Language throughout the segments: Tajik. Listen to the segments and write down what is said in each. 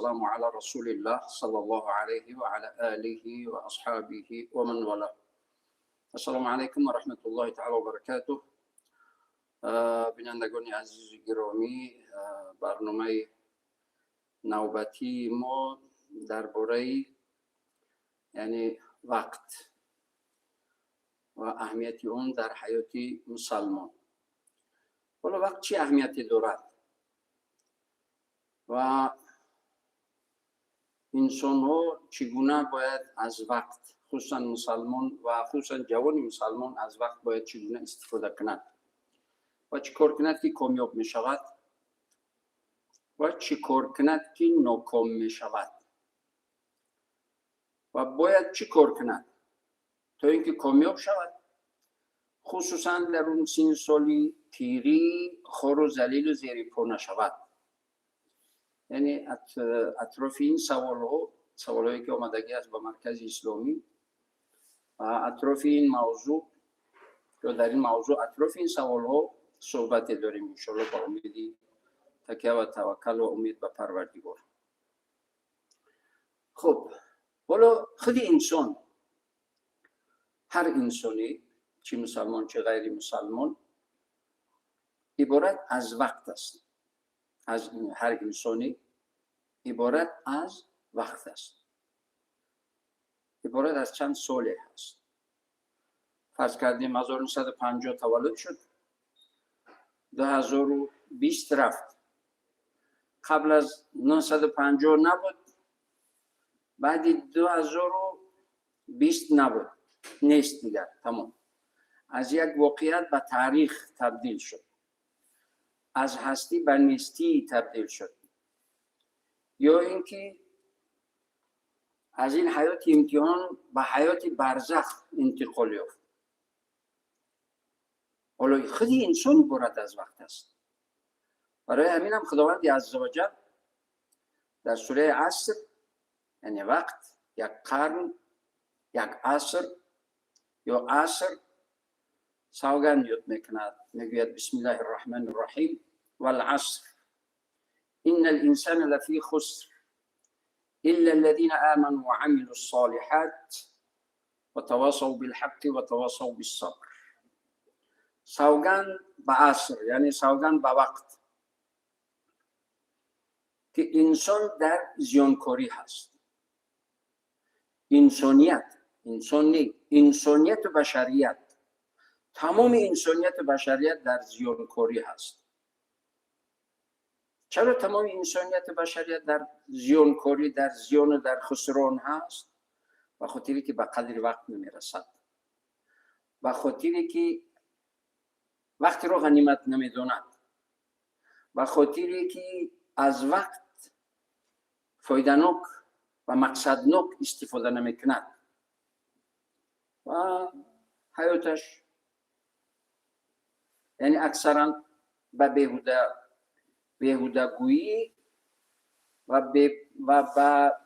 والسلام على رسول الله صلى الله عليه وعلى آله وأصحابه ومن والاه. السلام علیکم و رحمت الله تعالی و برکاته. بینندگان عزیز گرامی، برنامه نوبتی ما درباره یعنی وقت و اهمیت اون در حیات مسلمان. حالا وقت چی اهمیتی دارد و انسان ها چگونه باید از وقت، خصوصا مسلمان و خصوصا جوان مسلمان، از وقت باید چگونه استفاده کند و چی کار کند که کامیاب می شود و چی کار کند که ناکام می شود و باید چی کار کند تا اینکه کامیاب شود، خصوصا در اون سن سالی پیری خوار و ذلیل و زیر پا نشود. یعنی اطراف این سوال ها، سوال هایی که آمدگی است به مرکز اسلامی، اطراف این موضوع یا در این موضوع اطراف این سوال ها صحبت داریم انشاءالله، با امیدی تکیه و توکل و امید به پروردگار. خب، حالا خود انسان، هر انسانی، چه مسلمان چه غیر مسلمان، عبارت از وقت است. از هر انسانی عبارت از وقت است، عبارت از چند ساله هست. فرض کردیم 1950 تولد شد، 2020 رفت. قبل از 950 نبود، بعد 2020 نبود، نیست دیگر، تمام. از یک واقعیت به تاریخ تبدیل شد، از هستی به نیستی تبدیل شد، یا اینکه از این حیات امتحان به حیات برزخ انتقال یافت. حالا خودی انسان عبارت از وقت است. برای همین هم خداوند عزوجل در سوره عصر، یعنی وقت، یک قرن، یک عصر یا عصر، سوگند یاد میکند. میگوید: بسم الله الرحمن الرحیم، والعصر ان الانسان لفی خسر الا الذين آمنوا وعملوا الصالحات وتواصوا بالحق وتواصوا بالصبر. سوگند به عصر، یعنی سوگند به وقت، که انسان در زیانکاری هست. انسانیت، انسان نی، انسانیت و بشریت، تمام انسانیت و بشریت در زیانکاری هست. چرا تمام انسانیت و بشریت در زیانکاری، در زیان و در خسران هست؟ به خاطری که به قدر وقت نمیرسد، به خاطری که وقت را غنیمت نمیداند، به خاطری که از وقت فایده‌ناک و مقصدناک استفاده نمیکند و حیاتش یعنی اکثرا به بیهودگویی و به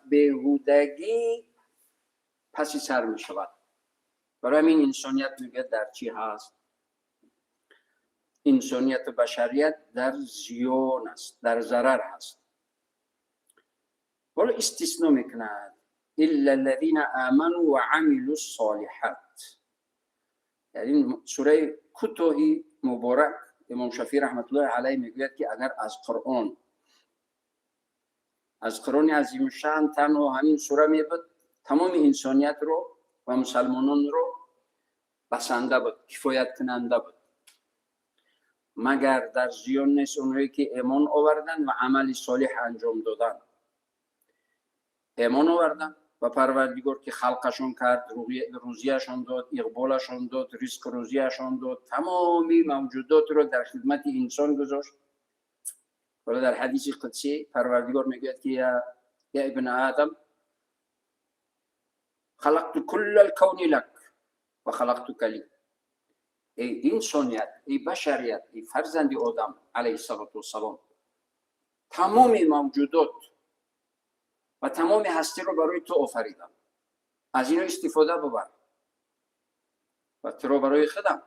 بیهودگی پسی سر می شود. برای همین انسانیت میگه در چی هست؟ انسانیت و بشریت در زیان است، در ضرر هست. حالا استثناء میکند: الا الذين آمنوا وعملوا الصالحات. یعنی سوره کوتاهی مبارک، امام شافعی رحمت الله علیه میگوید که اگر از قرآن عظیم شأن تنها همین سوره می بود، تمام انسانیت رو و مسلمانان رو بسنده بود، کفایت کننده بود. مگر در زیان نیست اونهایی که ایمان آوردن و عمل صالح انجام دادن. ایمان آوردن و پروردگار که خلقشون کرد، روزیشان داد، اقبالشان داد، رزق روزیشان داد، تمامی موجودات رو در خدمت انسان گذاشت. ولی در حدیث قدسی پروردگار میگوید که یا ابن آدم، خلقت كل الكون لك وخلقتك لي. ای انسانیت، ای بشریت، ای فرزند آدم علیه السلام، تمام موجودات و تمام هستی رو برای تو آفریدم، از اینو استفاده ببر و تو رو برای خودم.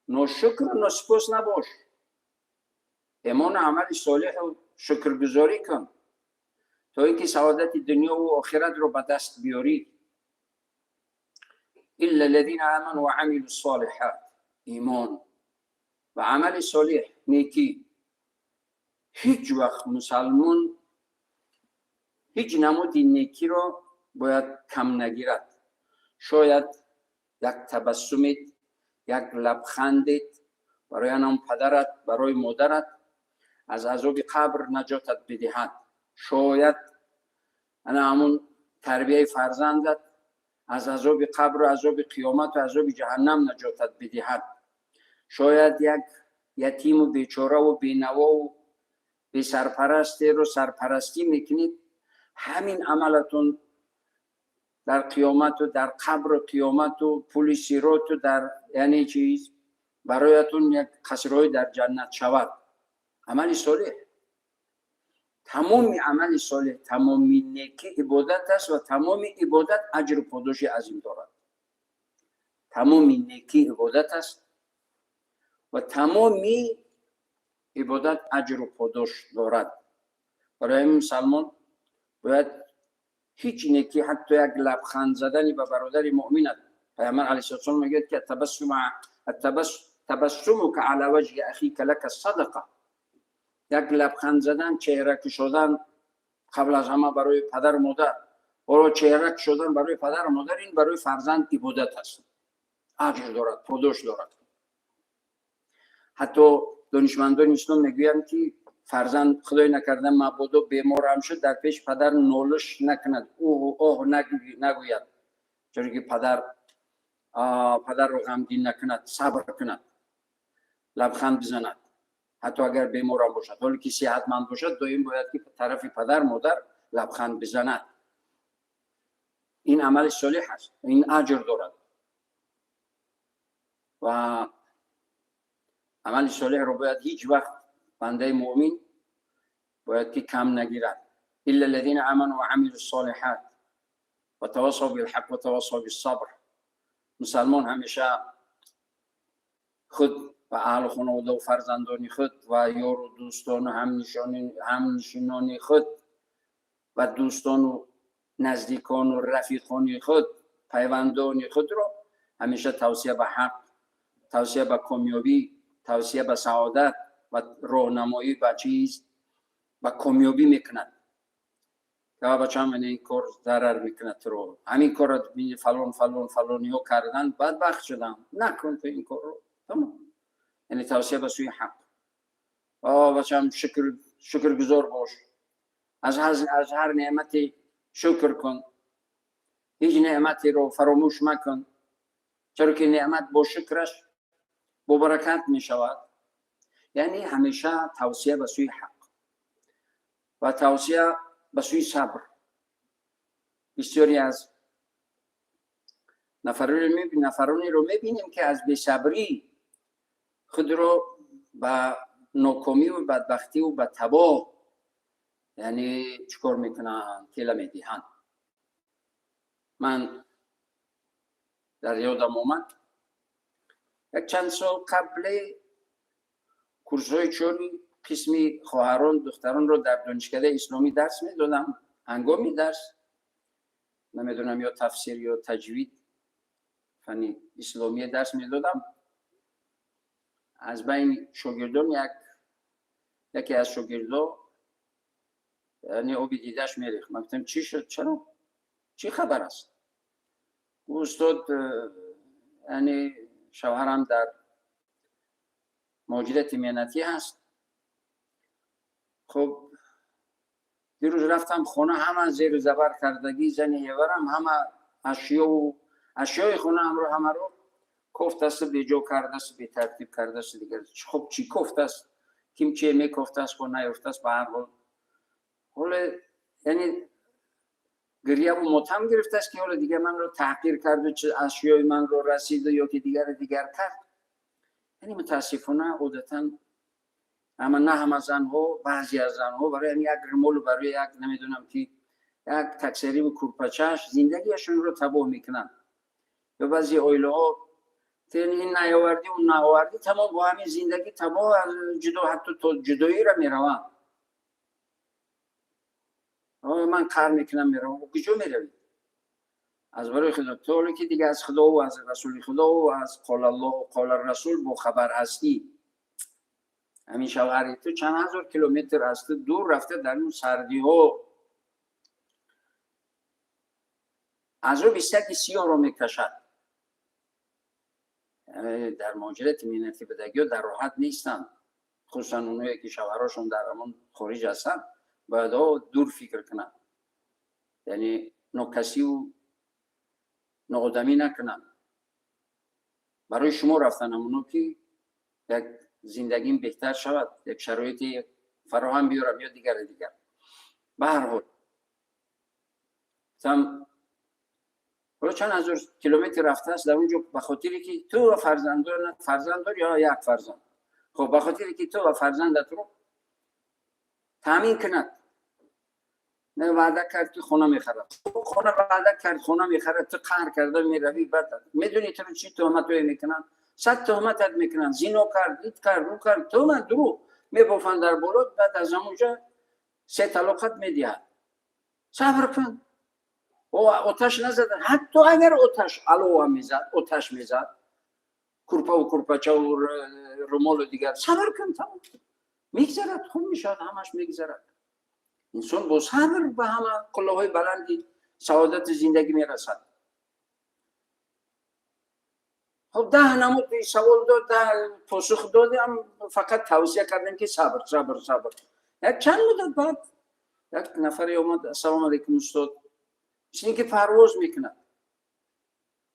ناشکر و ناسپاس نباش، ایمان و عمل صالح و شکرگزاری کن. То инки саодати дунё ва охират ро ба даст биёрӣ. إلا الذين آمنوا وعملوا الصالحات. Имон ва амали солеҳ, некӣ. Ҳеҷ вақт мусалмон ҳеҷ намуди некиро бояд кам нагирад. Шояд як табассумет, як лабхандет барои анам падарат, барои модарат аз азоби қабр наҷотат бидиҳад. Шояд ана ҳамун тарбияи фарзандат аз азоби қабру азоби қиёмату азоби ҷаҳаннам наҷотат бидиҳад. Шояд як ятиму бечораву бенавову бесарпарастеро сарпарастӣ мекунед, ҳамин амалатон дар қиёмату дар қабру қиёмату пули сироту дар, яъне чиз, бароятон як қасрҳои дар ҷаннат шавад. Амали солеҳ, тамоми амали солеҳ, тамоми некӣ ибодат аст ва тамоми ибодат аҷру подоши азим дорад. Тамоми некӣ ибодат аст ва тамоми ибодат аҷру подош дорад. Барои ҳамин мусалмон бояд ҳеҷ некӣ, ҳатто як лабханд задани ба бародари муъминат. Пайғамбар алайҳиссалоту вассалом мегӯяд, ки تبسمك على وجه أخيك لك صدقة. Як лабханд задан, чеҳра кушодан, қабл аз ҳама барои падару модар. Ҳоло чеҳра кушодан барои падару модар, ин барои фарзанд ибодат аст, аҷр дорад, подош дорад. Ҳатто донишмандони ислом мегӯянд, ки фарзанд, худой накарда, мабодо беморам шуд, дар пеши падар нолиш накунад, уҳу оҳ нагӯяд, чаро ки падарро ғамгин накунад, сабр кунад, лабханд бизанад, ҳатто агар беморам бошад. Ҳоле ки сеҳатманд бошад, доим бояд ки тарафи падар модар лабханд бизанад. Ин амали солеҳ аст, ин аҷр дорад. Ва амали солеҳро бояд ҳеҷ вақт бандаи муъмин бояд ки кам нагирад. إلا الذين آمنوا وعملوا الصالحات وتواصوا بالحق وتواصوا بالصبر. Мусалмон ҳамеша худ ва аҳлу хонавода ва фарзандони худ ва ёру дӯстону ҳамнишинони худ ва дӯстону наздикону рафиқони худ, пайвандони худро ҳамеша тавсия ба ҳақ, тавсия ба комёбӣ, тавсия ба саодат ва роҳнамоӣ ба чиз, ба комёбӣ мекунад. Бачаам, ин кор зарар мекунад туро, ҳамин корро фалон, фалон, фалониҳо кардан, бадбахт шудам, накун ту ин корро, тамом. Яъне тавсия ба сӯи ҳақ. Бачаам, шукргузор бош, аз ҳар неъмате шукр кун, ҳеҷ неъматеро фаромӯш макун, чаро ки неъмат бо шукраш бо баракат мешавад. Яъне ҳамеша тавсия ба сӯи ҳақ ва тавсия ба сӯи сабр. Бисёре аз нафаронеро мебинем, ки аз бесабрӣ худро ба нокомиву бадбахтиву ба табоҳ, яъне чӣ кор мекунанд, тела медиҳанд. Ман дар ёдам омад, як чанд сол қабле курсҳои чори қисми хоҳарон, духтаронро дар донишкадаи исломӣ дарс медодам. Ҳангоми дарс, намедонам, ё тафсир ё таҷвид, фани исломия дарс медодам. Аз байни шогирдон яке аз шогирдо, яъне оби дидаш мерехт. Ман гуфтам: «Чӣ шуд? Чаро? Чӣ хабар аст?» «Устод, яъне шавҳарам дар муҳоҷирати меҳнатӣ ҳаст. Хуб, дирӯз рафтам хона, ҳама зеру забар кардагӣ, зани ҳеварам ҳама ашёу ашёи хонаамро ҳамаро кофтасту беҷо кардасту бетартиб кардасту дигар. Хуб, чӣ кофтааст, ким че мекофтааст, хо наёфтааст. Ба ҳар ҳол, ҳоле, яъне гирьяву мотам гирифтааст, ки ҳоло дигар манро таҳқир карду ашёи манро расиду ё ки дигару дигар кард». Яъне мутаассифона, одатан ама на ҳама занҳо, баъзе аз занҳо барои як румолу барои як, намедонам ки, як таксариву курпачааш зиндагиашонро табоҳ мекунанд. Ё баъзе оилаҳо ин наёвардӣ, он наовардӣ, тамом, бо ҳамин зиндагӣ табоҳ, ҷудо, ҳатто то ҷудоиро мераванд. Ман қаҳр мекунам, меравам. Куҷо меравӣ? Аз барои Худо, то ҳоле ки дига аз Худо ва аз Расули Худо ва аз қол Аллоҳ ва қол Расул бохабар ҳастӣ. Ҳамин шавҳари ту чанд ҳазор километр аз ту дур рафта, дар он сардиҳо азоби саги сиёҳро мекашад. Дар муҳоҷирати меҳнатӣ будагиҳо дар роҳат нестанд, хусусан оное ки шавҳарашон дар ҳамон хориҷ ҳастанд, бояд дур фикр кунанд, яъне нокасиву ноодамӣ накунанд. Барои шумо рафтан ҳамоно ки як зиндагим беҳтар шавад, як шароити фароҳам биёрам ё дигари дигар. Ба ҳар ҳол, там ҳоло чанд ҳазор километр рафтааст дар он ҷо, ба хотире ки ту ва фарзандон, фарзанд дор ё як фарзанд, хоб, ба хотире ки ту ва фарзандатро таъмин кунад. Ваъда кард ки хона мехарад, хона ваъда кард, хона мехарад, ту қаҳр карда меравӣ. Баъд медонӣ туро чӣ туҳматое мекунанд? 100 туҳматат мекунанд: зино кард, ит кард, ӯ кард, туҳмат, дурӯғ мебофанд дар боло. Баъд аз ҳамонҷа се талоқат медиҳад. Сабр кун, оташ назада. Ҳатто агар оташ алова мезад, оташ мезад, курпаву курпачаву румолу дигар, сабр кун, тамом, мегзарад, хуб мешавад, ҳамаш мегзарад. Инсон бо сабр ба ҳама қуллаҳои баланди саодати зиндагӣ мерасад. Хоб, 10 намуд савол дод, 10 посух додам, фақат тавсия кардем ки сабр, сабр, сабр. Як чанд муддат баъд як нафаре омад: «Ассалому алайкум, устод», мисли ин ки парвоз мекунад.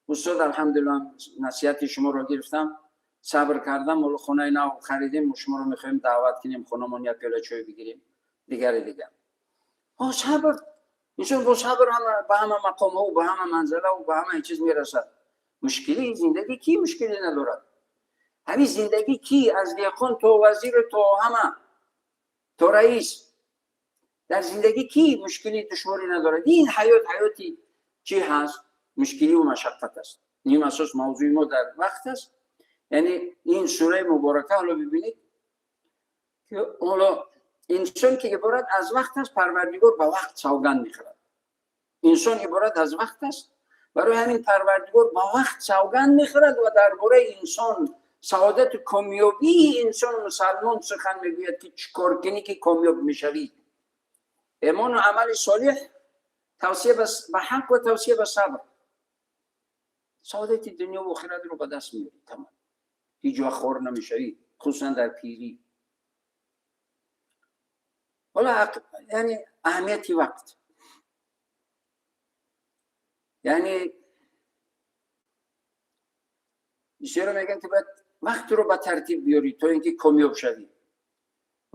«Устод, алҳамдулилла, насиҳати шуморо гирифтам, сабр кардам, ҳоло хонаи нав харидем, шуморо мехоҳем даъват кунем хонамон, як пиёла чой бигирем», дигари дигар. Сабр, инсон бо сабр ба ҳама мақомҳо, ба ҳама манзалаву ба ҳама чиз мерасад. Мушкили зиндагӣ, кӣ мушкилӣ надорад? Ҳамин зиндагӣ, кӣ, аз деҳқон то вазиру то ҳама, то раис, дар зиндагӣ кӣ мушкили, душворӣ надорад? Ин ҳаёт ҳаёти чӣ ҳаст? Мушкиливу машаққат аст. Ним асос мавзӯи мо дар вақт аст, яъне ин сураи муборака. Ҳоло бибинед, ҳоло инсон ки иборат аз вақт аст, Парвардигор ба вақт савганд мехӯрад. Инсон иборат аз вақт аст, барои ҳамин Парвардигор ба вақт савганд мехӯрад ва дар бораи инсон, саодату комёбии инсон, мусалмон сухан мегӯяд, ки чӣ кор кунӣ ки комёб мешавӣ: имону амали солеҳ, тавсия ба ҳақ ва тавсия ба сабр. Саодати дунёву охиратро ба даст меорӣ, тамом, ҳеҷ вақт хор намешавӣ, хусусан дар пирӣ. Ҳоло, яъне, аҳамияти вақт, яъне бисёро мегӯянд ки бояд вақтро ба тартиб биёрӣ то ин ки комёб шавӣ.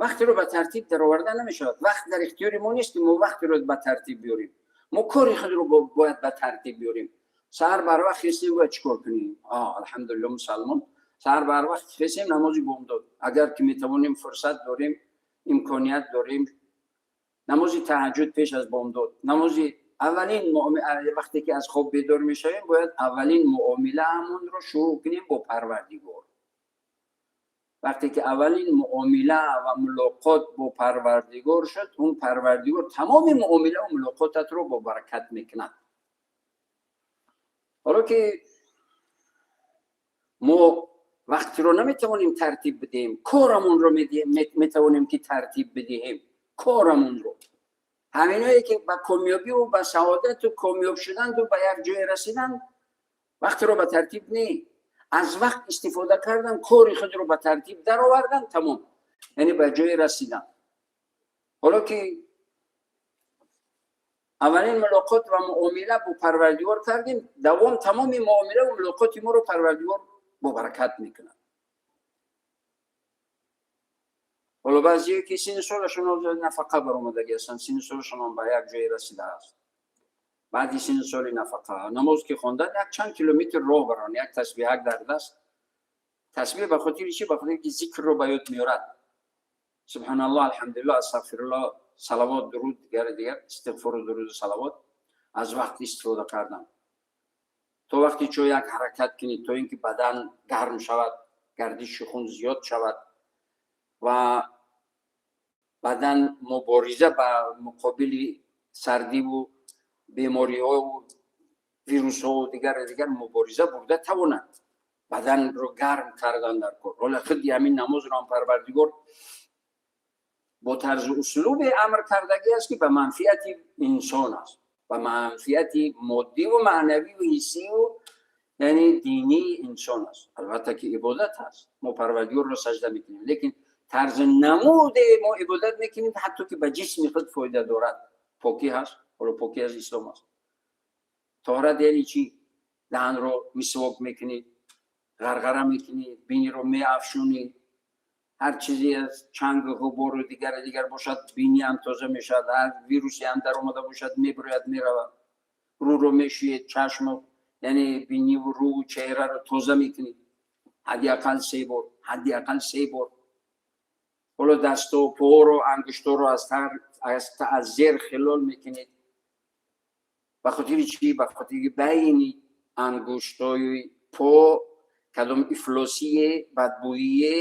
Вақтро ба тартиб дароварда намешавад. Вақт дар ихтиёри мо нест ки мо вақтро ба тартиб биёрем. Мо кори худро бояд ба тартиб биёрем. Саҳар барвақт хестем, бояд чӣ кор кунем? Алҳамдулилло, мусалмон. Саҳар барвақт хестем, намози бомдод, агар ки метавонем, фурсат дорем, имконият дорем, намози таҳаҷҷуд пеш аз бомдод. Намози аввалин, вақте ки аз хоб бедор мешавем, бояд аввалин муомилаамонро шурӯъ кунем бо Парвардигор. Вақте ки аввалин муомила ва мулоқот бо Парвардигор шуд, он Парвардигор тамоми муомилаву мулоқотатро бо баракат мекунад. Ҳоло ки мо вақтро наметавонем тартиб бидиҳем, корамонро метавонем ки тартиб бидиҳем, корамонро. Ҳаминое ки ба комёбиву ба саодату комёб шуданду ба як ҷое расидан, вақтро ба тартиб не, аз вақт истифода кардан, кори худро ба тартиб даровардан, тамом, яъне ба ҷое расидан. Ҳоло ки аввалин мулоқот ва муомила бо Парвардигор кардем, давом тамоми муомилаву мулоқоти моро Парвардигор бобаракат мекунад. Ҳоло баъзие ки синну солашон нафақа баромадагӣ ҳастанд, синну солашон ба як ҷое расидааст, баъди синну соли нафақа намоз ки хондан, як чанд километр роҳ барон, як тасбиҳак дар даст. Тасбиҳ ба хотири чӣ? Ба хотири ки зикрро ба ёд меорад: субҳаналлоҳ, алҳамдулиллоҳ, астағфируллоҳ, салавот, дуруд, дигари дигар, истиғфору дуруду салавот. Аз вақт истифода кардан, то вақти чо як ҳаракат кунӣ, то ин ки бадан гарм шавад, гардиши хун зиёд шавад ва бадан мубориза ба муқобили сардӣ ва бемориҳо ва вирусҳо ва дигар дигар мубориза бурда тавонад. Бадан ро гарм кардан дар кор. Ҳола худи ҳамин намозро ҳам Парвардигор бо тарзи услубе амр кардагӣ аст, ки ба манфиати инсон аст, ба манфиати моддӣ ва маънавӣ ва ҳиссӣ ва яъне динии инсон аст. Албатта ки ибодат аст, мо Парвардигорро сажда мекунем, лекин тарзи намуде мо ибодат мекунем, ҳатто ки ба ҷисми худ фоида дорад. Покӣ ҳаст, ҳоло покӣ аз ислом аст. Тоҳарат яъне чӣ? Даҳанро мисвок мекунӣ, ғарғара мекунӣ, биниро меафшунӣ, ҳар чизе аз чанг, ғубору дигар дигар бошад, бинӣ ҳам тоза мешавад, ҳар вирусе ҳам даромада бошад, мебирояд, меравад. Рӯро мешӯед, чашму яъне биниву рӯву чеҳраро тоза мекунӣ, ҳадди ақал се бор, ҳадди ақал се бор. Ҳоло дасту поро, ангушторо аз зер хилол мекунед. Ба хотири чӣ? Ба хотири байни ангуштои по кадом ифлосие, бадбӯие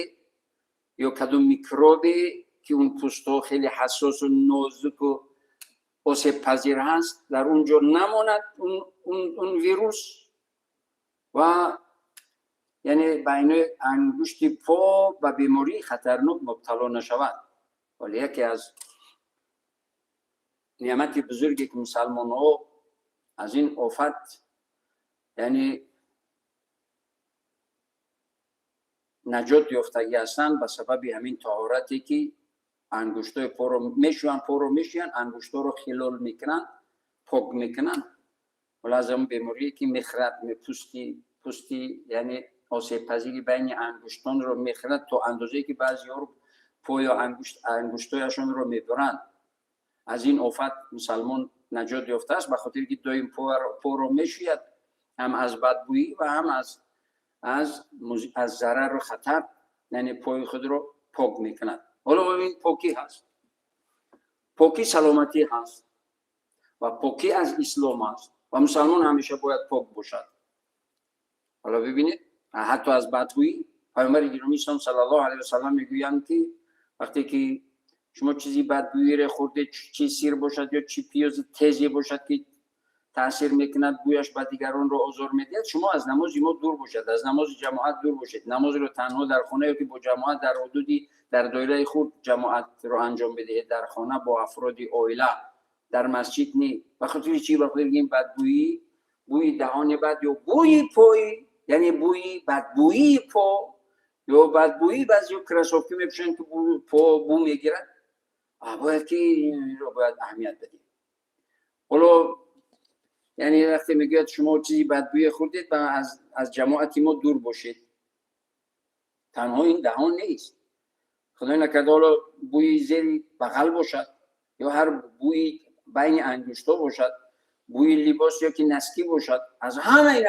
ё кадом микробе, ки он пӯстҳо хеле ҳассосу нозуку осебпазир ҳаст, дар он ҷо намонад он вирус ва яъне байни ангушти по ба бемории хатарнок мубтало нашавад. Вале яке аз неъмати бузурге, ки мусалмонҳо аз ин офат яъне наҷот ёфтагӣ ҳастанд, ба сабаби ҳамин тоҳорате, ки ангуштои поро мешӯянд, поро мешӯянд, ангушторо хилол мекунанд, пок мекунанд. Ҳола аз он беморие, ки мехӯрад, пӯсти яъне осебпазири байни ангуштонро мехӯрад, то андозае ки баъзеҳоро поё ангуштояшонро мебуранд. Аз ин офат мусалмон наҷот ёфтааст, ба хотире ки доим поро мешӯяд, ҳам аз бадбӯӣ ва ҳам аз зарару хатар, яъне пои худро пок мекунад. Ҳоло ин покӣ ҳаст, покӣ саломатӣ ҳаст ва покӣ аз ислом аст ва мусалмон ҳамеша бояд пок бошад. Ҳоло бибинед, ҳатто аз бадбӯӣ Паёмбари гиромии ислом саллаллоҳу алайҳи васаллам мегӯянд, ки вақте ки шумо чизи бадбӯире хӯрдед, чи сир бошад ё чи пиёзи тезе бошад, ки таъсир мекунад, бӯяш ба дигаронро озор медиҳад, шумо аз намози мо дур бошед, аз намози ҷамоат дур бошед. Намозро танҳо дар хона ё ки бо ҷамоат дар ҳудуди дар доираи худ ҷамоатро анҷом бидиҳед, дар хона бо афроди оила, дар масҷид не. Ба хотири чӣ? Ба хотири ин бадбӯӣ, бӯи даҳони бад ё бӯи пой, яъне бӯи бадбӯии по ё бадбӯии баъзеҳо кроссовки мепӯшанд, ки по бӯ мегирад. Бояд ки инро бояд аҳамият дадем. Ҳоло яъне вақте мегӯяд, шумо чизи бадбӯе хӯрдед ва аз ҷамоати мо дур бошед, танҳо ин даҳон нест. Худои накарда, ҳоло бӯи зери бағал бошад ё ҳар бӯи байни ангуштҳо бошад, бӯи либос ё ки носки бошад, аз ҳамаи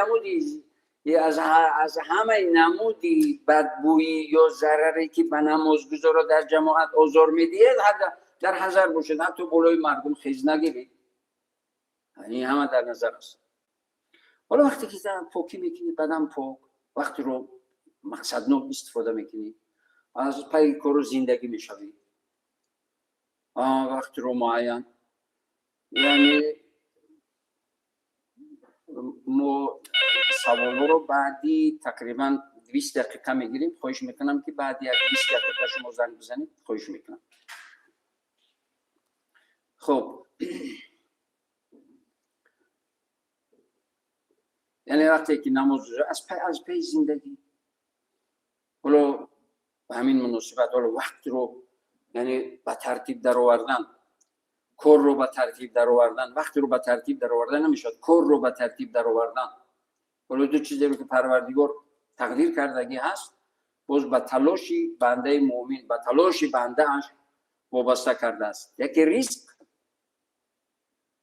намуди бадбӯӣ ё зараре, ки ба намозгузорро дар ҷамоат озор медиҳад, дар ҳазар бошед, ҳатто болои мардум хез нагиред. Ин ҳама дар назар аст. Ҳоло вақте ки покӣ мекунӣ, бадан пок, вақтеро мақсаднок истифода мекунӣ, аз пайи кору зиндагӣ мешавӣ, вақтро муайян, яъне мо саволҳоро баъди тақрибан 20 дақиқа мегирем. Хоҳиш мекунам, ки баъди як 20 дақиқа шумо занг бизанед, хоҳиш мекунам. Хуб, яъне вақте ки намоз аз паи зиндагӣ, ҳоло ба ҳамин муносибат, ҳоло вақтро яъне ба тартиб даровардан, корро ба тартиб даровардан, вақтро ба тартиб даровардан намешавад, корро ба тартиб даровардан. Ҳоло ду чизеро, ки Парвардигор тақдир кардагӣ ҳаст, боз ба талоши бандаи муъмин, ба талоши бандааш вобаста кардааст: яке ризқ,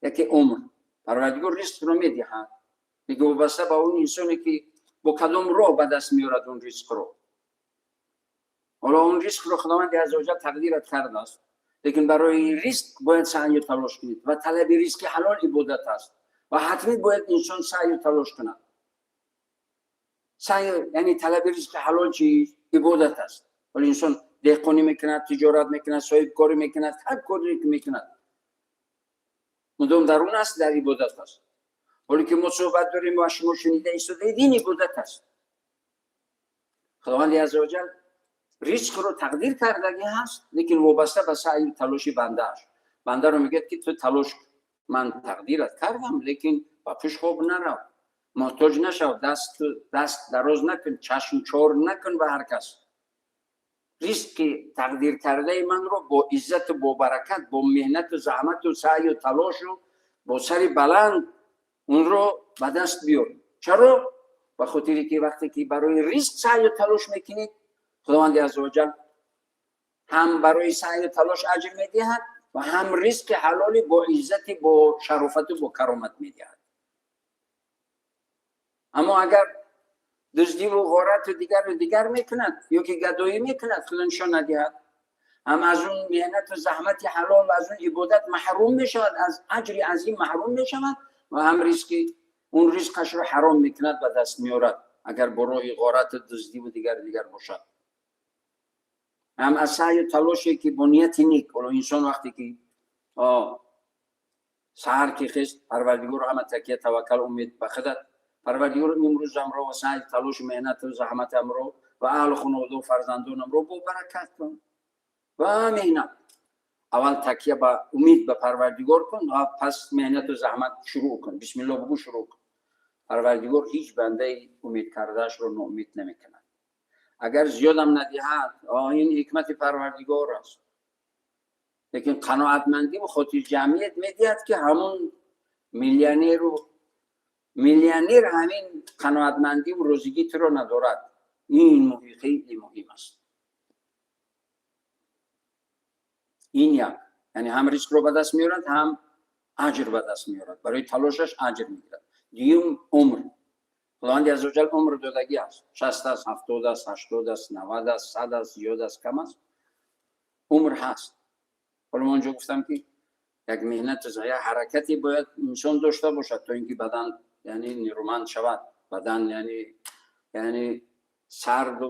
яке умр. Парвардигор ризқро медиҳад, лекин вобаста ба он инсоне, ки бо кадом роҳ ба даст меорад он ризқро. Ҳоло он ризқро Худованди аззаваҷал тақдират кардааст, лекин барои ризқ бояд саъю талош кунед ва талаби ризқи ҳалол ибодат аст ва ҳатмӣ бояд инсон саъю талош кунад. Саъй, яъне талаби ризқи ҳалол чи ибодат аст. Ҳоло инсон деҳқонӣ мекунад, тиҷорат мекунад, соҳибкорӣ мекунад, ҳар коре ки мекунад. Мудом дар он аст, дар ибодат аст. Ҳоле ки мо суҳбат дорем ва шумо шунида истодаед, ин ибодат аст. Худованди азза ва ҷал ризқро тақдир кардагӣ ҳаст, лекин вобаста ба саъю талоши бандааш. Бандаро мегӯяд ки ту талош, ман тақдират кардам, лекин ба пушт хоб нарав, муҳтоҷ нашав, даст дароз накун, чашм чор накун ба ҳар кас. Ризқи тақдир кардаи манро бо иззату бо баракат, бо меҳнату заҳмату саъю талошу бо сари баланд онро ба даст биёр. Чаро? Ба хотире ки вақте ки барои ризқ саъю талош мекунед, Худованди азза ва ҷал ҳам барои саъю талош аҷр медиҳад ва ҳам ризқи ҳалоли бо иззати, бо шарофату бо каромат медиҳад. Аммо агар дуздиву ғорату дигару дигар мекунад ё ки гадоӣ мекунад, Худо нишон надиҳад, ҳам аз он меҳнату заҳмати ҳалол, аз он ибодат маҳрум мешавад, аз аҷри азим маҳрум мешавад ва ҳам ризқи он ризқашро ҳаром мекунад, ба даст меорад, агар бо роҳи ғорату дуздиву дигару дигар бошад. Ҳам аз саъю талоше ки бо нияти ник, ҳоло инсон вақте ки саҳар ки хест, Парвардигорро ҳама такия, таваккал, умед ба худат, Парвардигор, имрӯзамро ва саъю талошу меҳнату заҳматамро ва аҳлу хонаводу фарзандонамро бо баракат кун ва меҳнат. Аввал такя ба умид ба Парвардигор кун ва пас меҳнату заҳмат шурӯъ кун. Бисмилло бугӯ, шурӯъ кун. Парвардигор ҳеҷ бандаи умед кардаашро ноумед намекунад. Агар зиёдам надиҳад, ин ҳикмати Парвардигор аст, лекин қаноатмандиву хотирҷамъият медиҳад, ки ҳамун миллионеру миллионер ҳамин қаноатмандиву розигӣ туро надорад. Ин хеле муҳим аст. Ин як, яъне ҳам ризқро ба даст меорад, ҳам аҷр ба даст меорад, барои талошаш аҷр мегирад. Дуюм, умр. Худованди азза ва ҷал умр додагӣ аст. 60 аст, 70 аст, 80 аст, 90 аст, 100 аст, зиёд аст, кам аст, умр ҳаст. Ҳоло мо онҷо гуфтам ки як меҳнат, як ҳаракате бояд инсон дошта бошад, то ин ки бадан яъне нерӯманд шавад. Бадан яъне сарду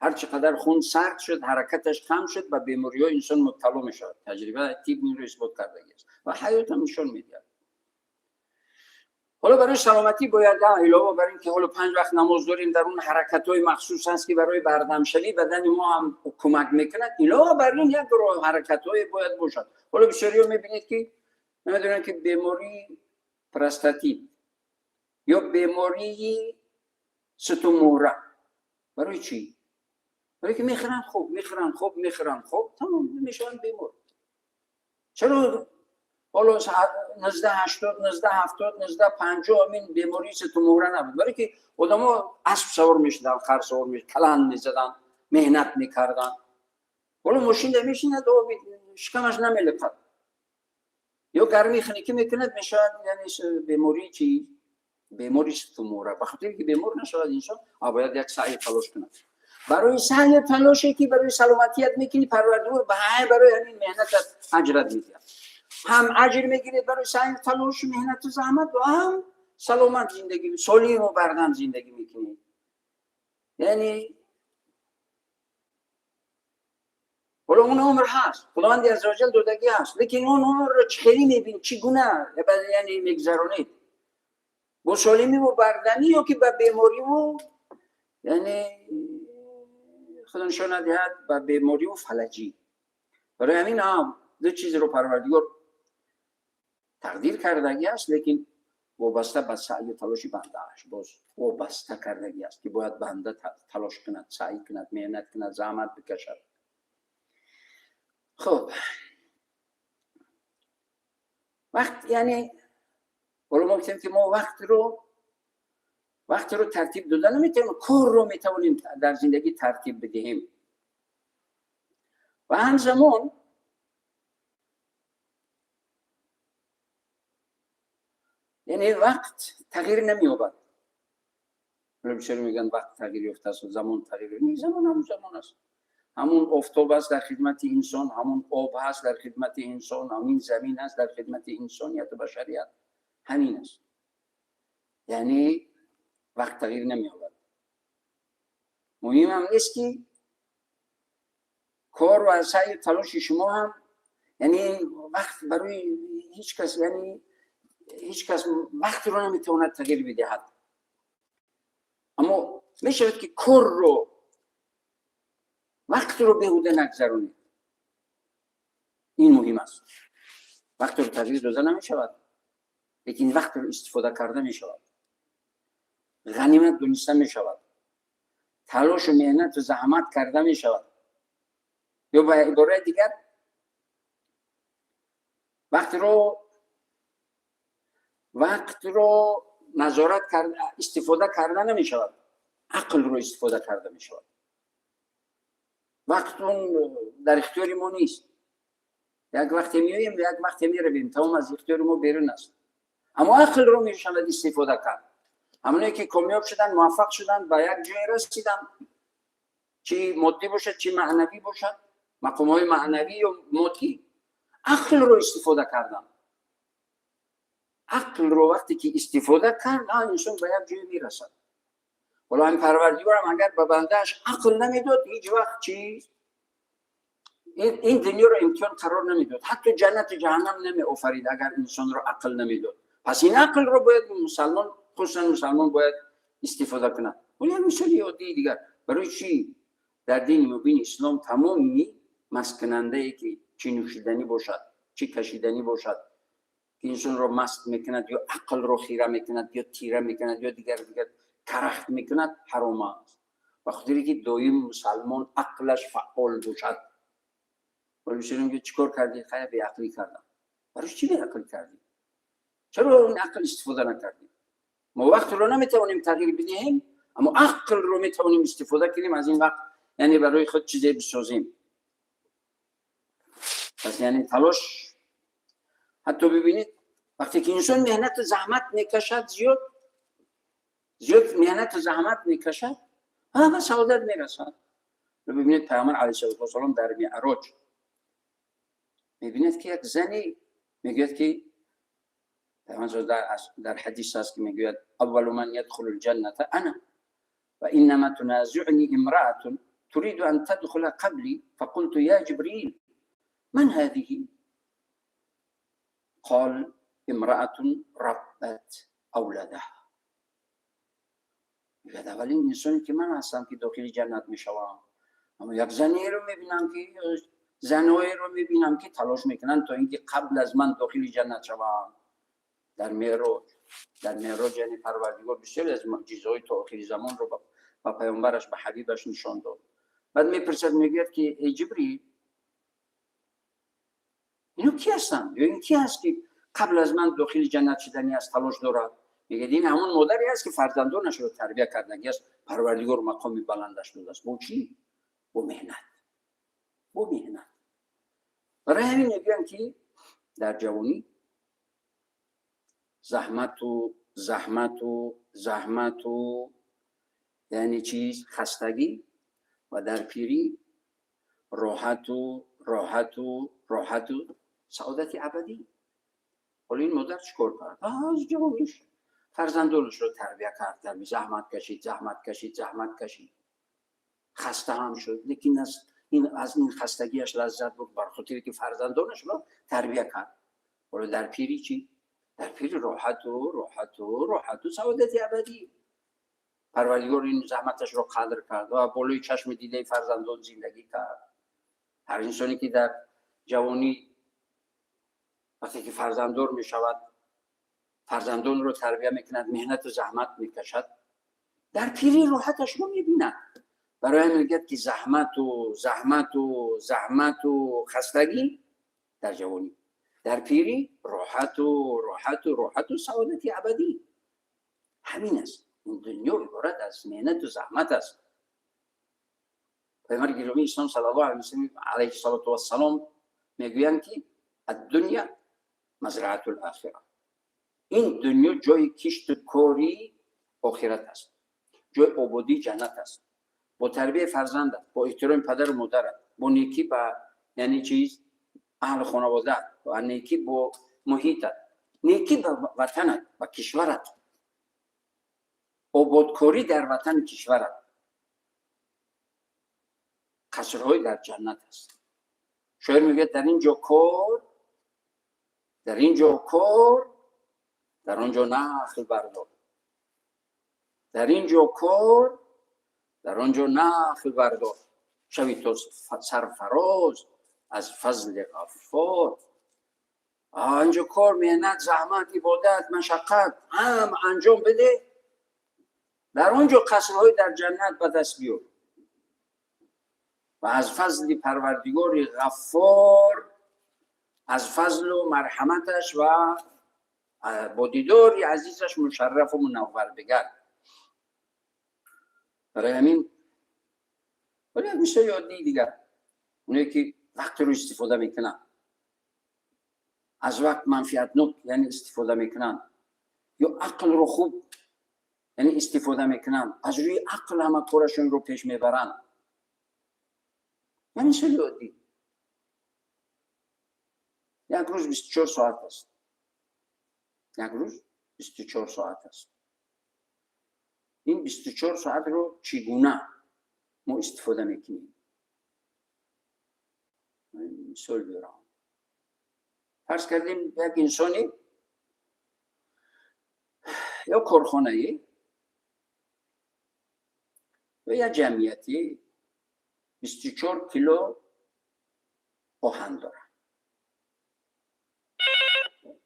ҳар чӣ қадар хун сард шуд, ҳаракаташ кам шуд, ба бемориҳо инсон мубтало мешавад. Таҷриба тиб инро исбот кардагӣ аст ва ҳаётам нишон медиҳад. Ҳоло барои саломатӣ бояд, илова бар ин ки ҳоло 5 вақт намоз дорем, дар он ҳаракатҳои махсус ҳаст, ки барои бардамшавӣ бадани мо ҳам кӯмак мекунад. Илова бар ин як роҳ ҳаракатҳое бояд бошад. Ҳоло бисёриҳо мебинед, ки намедонанд, ки бемории простатит ё бемории сутунмуҳра барои чӣ? Барои ки мехӯранд, хуб мехӯранд, хуб мехӯранд, хуб, тамом, мешаванд бемор. Чаро ҳоло 1980, 1970, 1950 ҳамин бемории сутунмуҳра набуд? Барои ки одамо асп савор мешуданд, хар савор мешуданд, каланд мезаданд, меҳнат мекарданд. Ҳоло мошин мешинад, оби шикамаш намелепад ё гармӣ хунукӣ мекунад, мешавад, яъне бемории чӣ? Бемори сутунмуҳра. Ба хотире ки бемор нашавад инсон, бояд як саъю талош кунад. Барои саъю талоше ки барои саломатият мекунӣ, Парвардигор барои ҳамин меҳнатат аҷрат медиҳад. Ҳам аҷр мегиред барои саъю талошу меҳнату заҳмат ва ҳам саломат зиндагӣ, солиму бардам зиндагӣ мекунед. Яъне ҳоло он умр ҳаст, Худованди азза ва ҷал додагӣ ҳаст, лекин он умрро чӣ хеле мебинед, чӣ гуна яъне мегузаронед? Бо солимиву бардамӣ ё ки ба бемориву, яъне Худо нишон надиҳад, ба бемориву фалаҷӣ. Барои ҳамин ҳам ду чизро Парвардигор тақдир кардагӣ аст, лекин вобаста ба саъю талоши бандааш боз вобаста кардагӣ аст, ки бояд банда талош кунад, саъй кунад, меҳнат кунад, заҳмат бикашад. Хуб, вақт, яъне ҳоло мо гуфтем, ки мо вақтро тартиб дода наметавонем, корро метавонем дар зиндагӣ тартиб бидиҳем. Ва ҳамзамон яъне вақт тағйир намеёбад. Бисёр мегӯянд, вақт тағйир ёфтааст, замон тағйир. Не, замон ҳамун замон аст, ҳамун офтоб аст дар хидмати инсон, ҳамун об ҳаст дар хидмати инсон, ҳамин замин ҳаст дар хидмати инсонияту башарият, ҳамин аст. Яъне вақт тағйир намеёбад. Муҳим ҳам нест, ки кор ва саъю талоши шумо ҳам, яъне вақт барои ҳеҷ кас, яъне Ҳеҷ кас вақтро наметавонад тағйир бидиҳад, аммо мешавад, ки корро, вақтро беҳуда нагзаронед. Ин муҳим аст. Вақтро тағйир дода намешавад, лекин вақтро истифода карда мешавад, ғанимат дониста мешавад, талошу меҳнату заҳмат карда мешавад. Ё ба ибораи дигар, вақтро назорат карда, истифода карда намешавад, ақлро истифода карда мешавад. Вақт он дар ихтиёри мо нест. Як вақте меоем, як вақте меравем, тамом, аз ихтиёри мо берун аст. Аммо ақлро мешавад истифода кард. Ҳамоное ки комёб шуданд, муваффақ шуданд, ба як ҷое расиданд, чӣ моддӣ бошад, чӣ маънавӣ бошад, мақомҳои маънавӣ ё моддӣ, ақлро истифода карданд. Ақлро вақте ки истифода кард, инсон ба як ҷое мерасад. Ҳоло ҳамин Парвардигорам агар ба бандааш ақл намедод, ҳеҷ вақт чиз ин дунёро имтиҳон қарор намедод, ҳатто ҷаннату ҷаҳаннам намеофарид, агар инсонро ақл намедод. Пас ин ақлро бояд мусалмон, хусусан мусалмон, бояд истифода кунад. Як мисоли оддии дигар: барои чӣ дар дини мубини ислом тамоми масткунандае, ки чӣ нӯшиданӣ бошад, чӣ кашиданӣ бошад, ки инсонро маст мекунад ё ақлро хира мекунад, ё тира мекунад, ё дигар дигар карахт мекунад, ҳаром аст? Ба хотире ки доим мусалмон ақлаш фаъол бошад. Чӣ кор кардӣ? Хая, беақлӣ кардам. Барои чӣ беақлӣ кардӣ? Чаро ин ақл истифода накардӣ? Мо вақтро наметавонем тағйир бидиҳем, аммо ақлро метавонем истифода кунем, аз ин вақт, яъне, барои худ чизе бисозем. Пас, яъне, талош. Ҳатто бибинед, вақте ки инсон меҳнату заҳмат мекашад, зиёд зиёд меҳнату заҳмат мекашад, ба саодат мерасад. Бибинед, Пайғамбар алайҳиссалоту вассалом дар Меъроҷ мебинад, ки як зане мегӯяд, ки дар ҳадис аст, ки мегӯяд: أول من يدخل الجنة أنا وإنما تنازعني امرأة تريد أن تدخل قبلي. فقلت: يا جبريل، من هذه؟ قال: امرأة ربت أولادها. میگه اولین انسانی که من هستم که داخل جنت میشوم، اما یک زنی رو میبینم که زنهایی رو میبینم که تلاش میکنن تا اینکه قبل از من داخل جنت شوند. در معراج، یعنی پروردگار بسیاری از معجزه‌های تا آخر زمان رو با پیامبرش، به حبیبش نشان داد. بعد میپرسد، میگوید که ای جبریل، اینو کی هستن یا این کی هست که قبل از من داخل جنت شدنی است، تلاش دارد؟ میگه این همون مادری است که فرزندانش رو تربیت کردنگی است. پروردگار مقامی بلندش داده است. با چی؟ با مهنت، با مهنت. برای همین میگن که در جوانی زحمت و زحمت و زحمت و یعنی چیز خستگی و در پیری راحت و راحت و راحت و سعادت ابدی. حالا این مادر چیکار کرد؟ از جوانیش فرزندانش رو تربیه کرد، در زحمت کشید، زحمت کشید، زحمت کشید، خسته هم شد، لیکن از این خستگیش لذت برد، بر خاطر که فرزندانش رو تربیه کرد. حالا در پیری چی؟ در پیری راحت و راحت و راحت و سعادت ابدی. پروردگار این زحمتش رو قدر کرد و بالای چشم دیده فرزندان زندگی کرد. هر انسانی که در جوانی، وقتی که فرزنددار می شود، فرزندان رو تربیه میکند، مهنت و زحمت میکشد، در پیری راحتش رو میبیند. برای همین میگه که زحمت و زحمت و زحمت و خستگی در جوانی، در پیری راحت و راحت و راحت و سعادت ابدی. همین است. این دنیا عبارت از مهنت و زحمت است. پیامبر گرامی اسلام صلی الله علیه وسلم علیه الصلاة والسلام میگویند که الدنيا مزرعة الآخرة. این دنیا جای کشت و کاری آخرت است، جای آبادی جنت است. با تربیه فرزندت، با احترام پدر و مادرت، با نیکی با یعنی چیز اهل خانواده و نیکی با محیطت، نیکی به وطنت و کشورت، آبادکاری در وطن کشورت، قصرهای در جنت است. شاعر میگه در اینجا کار، در اینجا کار، дар он ҷо нахл бардор. Дар ин ҷо кор, дар он ҷо нахл бардор. Шави то сарфароз аз фазли Ғаффор. Инҷо кор, меҳнат, заҳмат, ибодат, машаққат ҳам анҷом бده, дар он ҷо қасрҳои дар ҷаннат ба даст биёр ва аз фазли Парвардигори Ғаффор, аз фазлу марҳаматаш ва бо дидори азизаш мушаррафу мунаввар бигард. Барои ҳамин вале як мисоли оддии дигар, оное ки вақтро истифода мекунанд, аз вақт манфиатнок яъне истифода мекунанд, ё ақлро хуб яъне истифода мекунанд, аз рӯи ақл ҳама корашонро пеш мебаранд. Ман мисоли оддӣ: як рӯз 24 соат аст, як рӯз 24 соат аст. Ин 24 соатро чӣ гуна мо истифода мекунем? Мисол биёрам. Фарз кардем, як инсоне ё корхонае ё як ҷамъияте 24 кило оҳан дорад.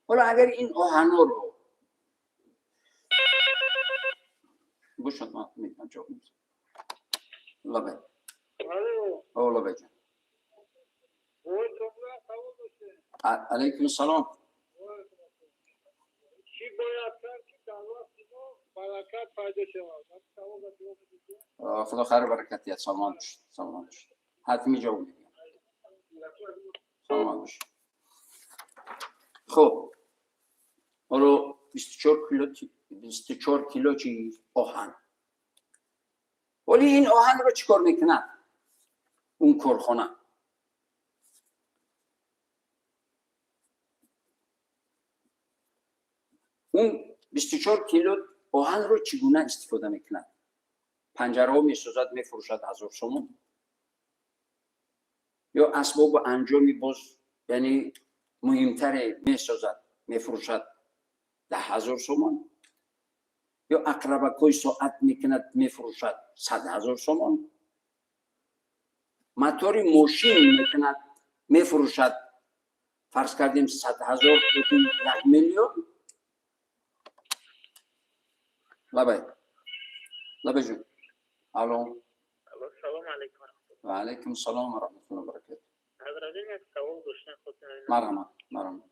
Ҳоло агар ин оҳанҳоро гӯшад, ман метавонам ҷавоб медиҳам. Лабай, лабай ҷон. Алайкум салом. Чӣ бояд кард, ки дар вақти мо баракат пайдо шавад? Худо хайру баракат диҳад. Саломат бошед, саломат бошед. Ҳатмӣ ҷавоб медиҳам, саломат бошед. Хуб, ҳоло 24 кило, 24 кило чи оҳан. Вале ин оҳанро чӣ кор мекунад он корхона? Он 24 кило оҳанро чӣ гуна истифода мекунад? Панҷараҳо месозад, мефурӯшад 1000 сомон, ё асбобу анҷоми боз яъне муҳимтаре месозад, мефурӯшад 10 000 сомон, ё ақрабакҳои соат мекунад, мефурӯшад 100 000 сомон, мотори мошин мекунад, мефурӯшад, фарз кардем, 100 000 ёки 1 миллион. Лабай, лабай ҷон, алло. Салому алайкум. Ва алайкум салом ва раҳматуллоҳи ва баракатуҳ. Ҳазрат, як савол доштам, хостам. Марҳамат, марҳамат.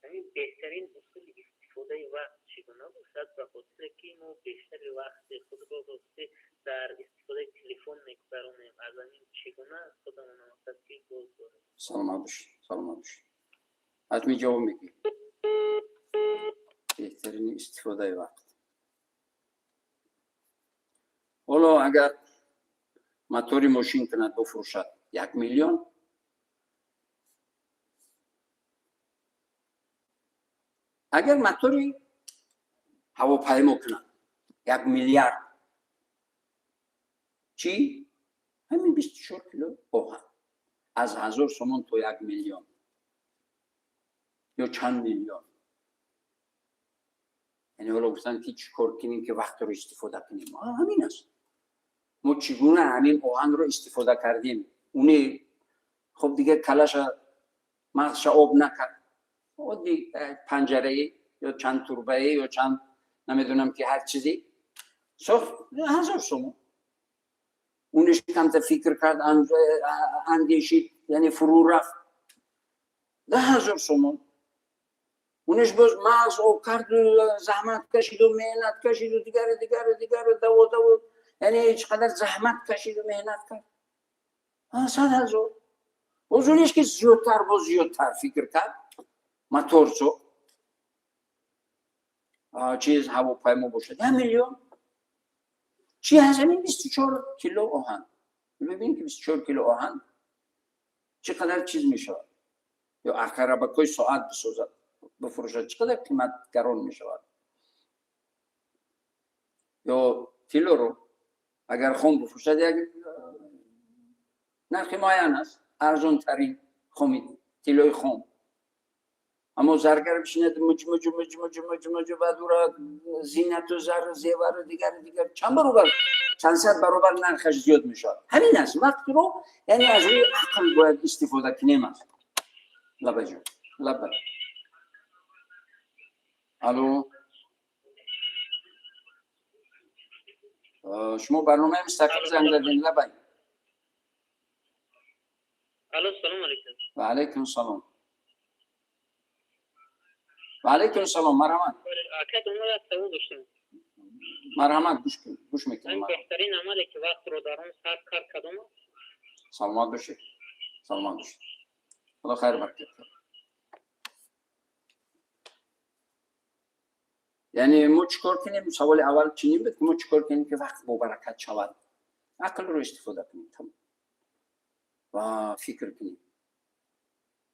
Ҳамин беҳтарин усули истифодаи вақт чӣ гуна бошад, ба хотире ки мо бештари вақти худро рости дар истифодаи телефон мегузаронем? Аз ҳамин чӣ гуна худамон мақсад ки боз дорем? Саломат бошед, саломат бошед. Ҳатмӣ ҷавоб мегӯем. Беҳтарини истифодаи вақт. Ҳоло агар мотори мошин кунад, бифурӯшад 1 миллион, агар мотори ҳавопаймо кунад 1 миллиард, чӣ? Ҳамин 24 кило оҳан аз 1000 сомон то 1 миллион ё чанд миллион. Яъне ҳоло гуфтанд, ки чӣ кор кунем, ки вақтро истифода кунем? Ҳамин аст: мо чӣ гуна ҳамин оҳанро истифода кардем? Уне хуб дигар калаша, мағзша об накард. Оддӣ панҷарае ё чанд турбае ё чанд намедонам ки ҳар чизе сохт, 1000 сомон. Унеш камта фикр кард, андешид, яъне фурӯ рафт, 10 000 сомон. Унеш боз мағз об карду заҳмат кашиду меҳнат кашиду дигару дигару дигару даво даво, яъне чӣ қадар заҳмат кашиду меҳнат кард, 100 000. Боз унеш ки зиёдтар, боз зиёдтар фикр кард, мотор сохт, чиз ҳавопаймо бошад, 1 миллион. Чӣ аз ҳамин 24 кило оҳан? Бибин, ки 24 кило оҳан чӣ қадар чиз мешавад. Ё ақрабакҳои соат бисозад, бифурӯшад, чӣ қадар қимат гарон мешавад. Ё тиллоро агар хом бифурӯшад, як нархи муайян аст, арзонтарин хоми тиллои хом. Аммо заргар бишинад, муҷ муҷ муҷ муҷ муҷ муҷ, баъд ура зинату зару зевару дигар дигар чанд баробар, чанд сад баробар нархаш зиёд мешавад. Ҳамин аст, вақтро яъне аз рӯи ақл бояд истифода кунем аст. Лаба ҷон, лаба. Алло, шумо барномаи мустақим занг задем, лабай. Алло, салом алейкум. Ва алайкум салом. Ва алайкум салом, марҳамат. Ака, думбол як савол доштам. Марҳамат, гӯш кун, гӯш мекунем. Беҳтарин амале ки вақтро дар он сарф кард кадом аст? Саломат бошед, саломат бошед. Худо хайр баракат кунад. Яъне мо чӣ кор кунем? Саволи аввал чунин буд, ки мо чӣ кор кунем, ки вақт бобаракат шавад? Ақлро истифода кунем, тамом, ва фикр кунем.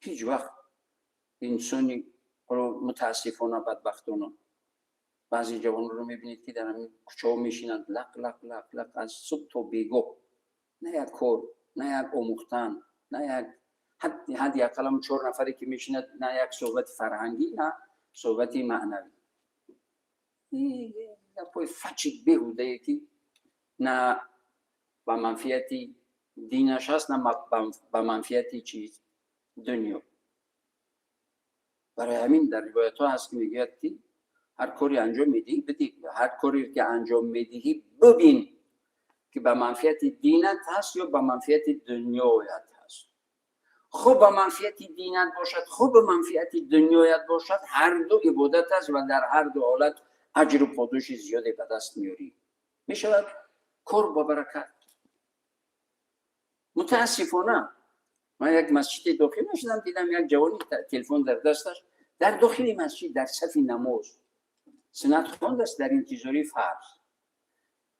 Ҳеҷ вақт инсони, ҳоло мутаассифона, бадбахтона, баъзе ҷавонро мебинед, ки дар ҳамин кӯчаҳо мешинанд, лақ лақ лақ лақ аз субҳ то бегоҳ, на як кор, на як омӯхтан, на як ҳадди ақалам чор нафаре ки мешинад, на як суҳбати фарҳангӣ, на суҳбати маънавӣ. Гапҳои фачи беҳудае, ки на ба манфиати динаш ҳаст, на ба манфиати чиз дунё. Барои ҳамин дар ривоятҳо ҳаст, ки мегӯяд, ки ҳар коре анҷом медиҳӣ, бидӣ, ҳар коре ки анҷом медиҳӣ, бибин, ки ба манфиати динат ҳаст ё ба манфиати дунёят ҳаст. Хуб ба манфиати динат бошад, хуб ба манфиати дунёят бошад, ҳар ду ибодат аст ва дар ҳар ду ҳолат аҷру подоши зиёде ба даст меорӣ. Мешавад кор ба баракат. Мутаассифона, ман як масҷиде дохил мешудам, дидам як ҷавони телефон дар дасташ дар дохили масҷид, дар сафи намоз, суннат хондааст, дар интизори фарз,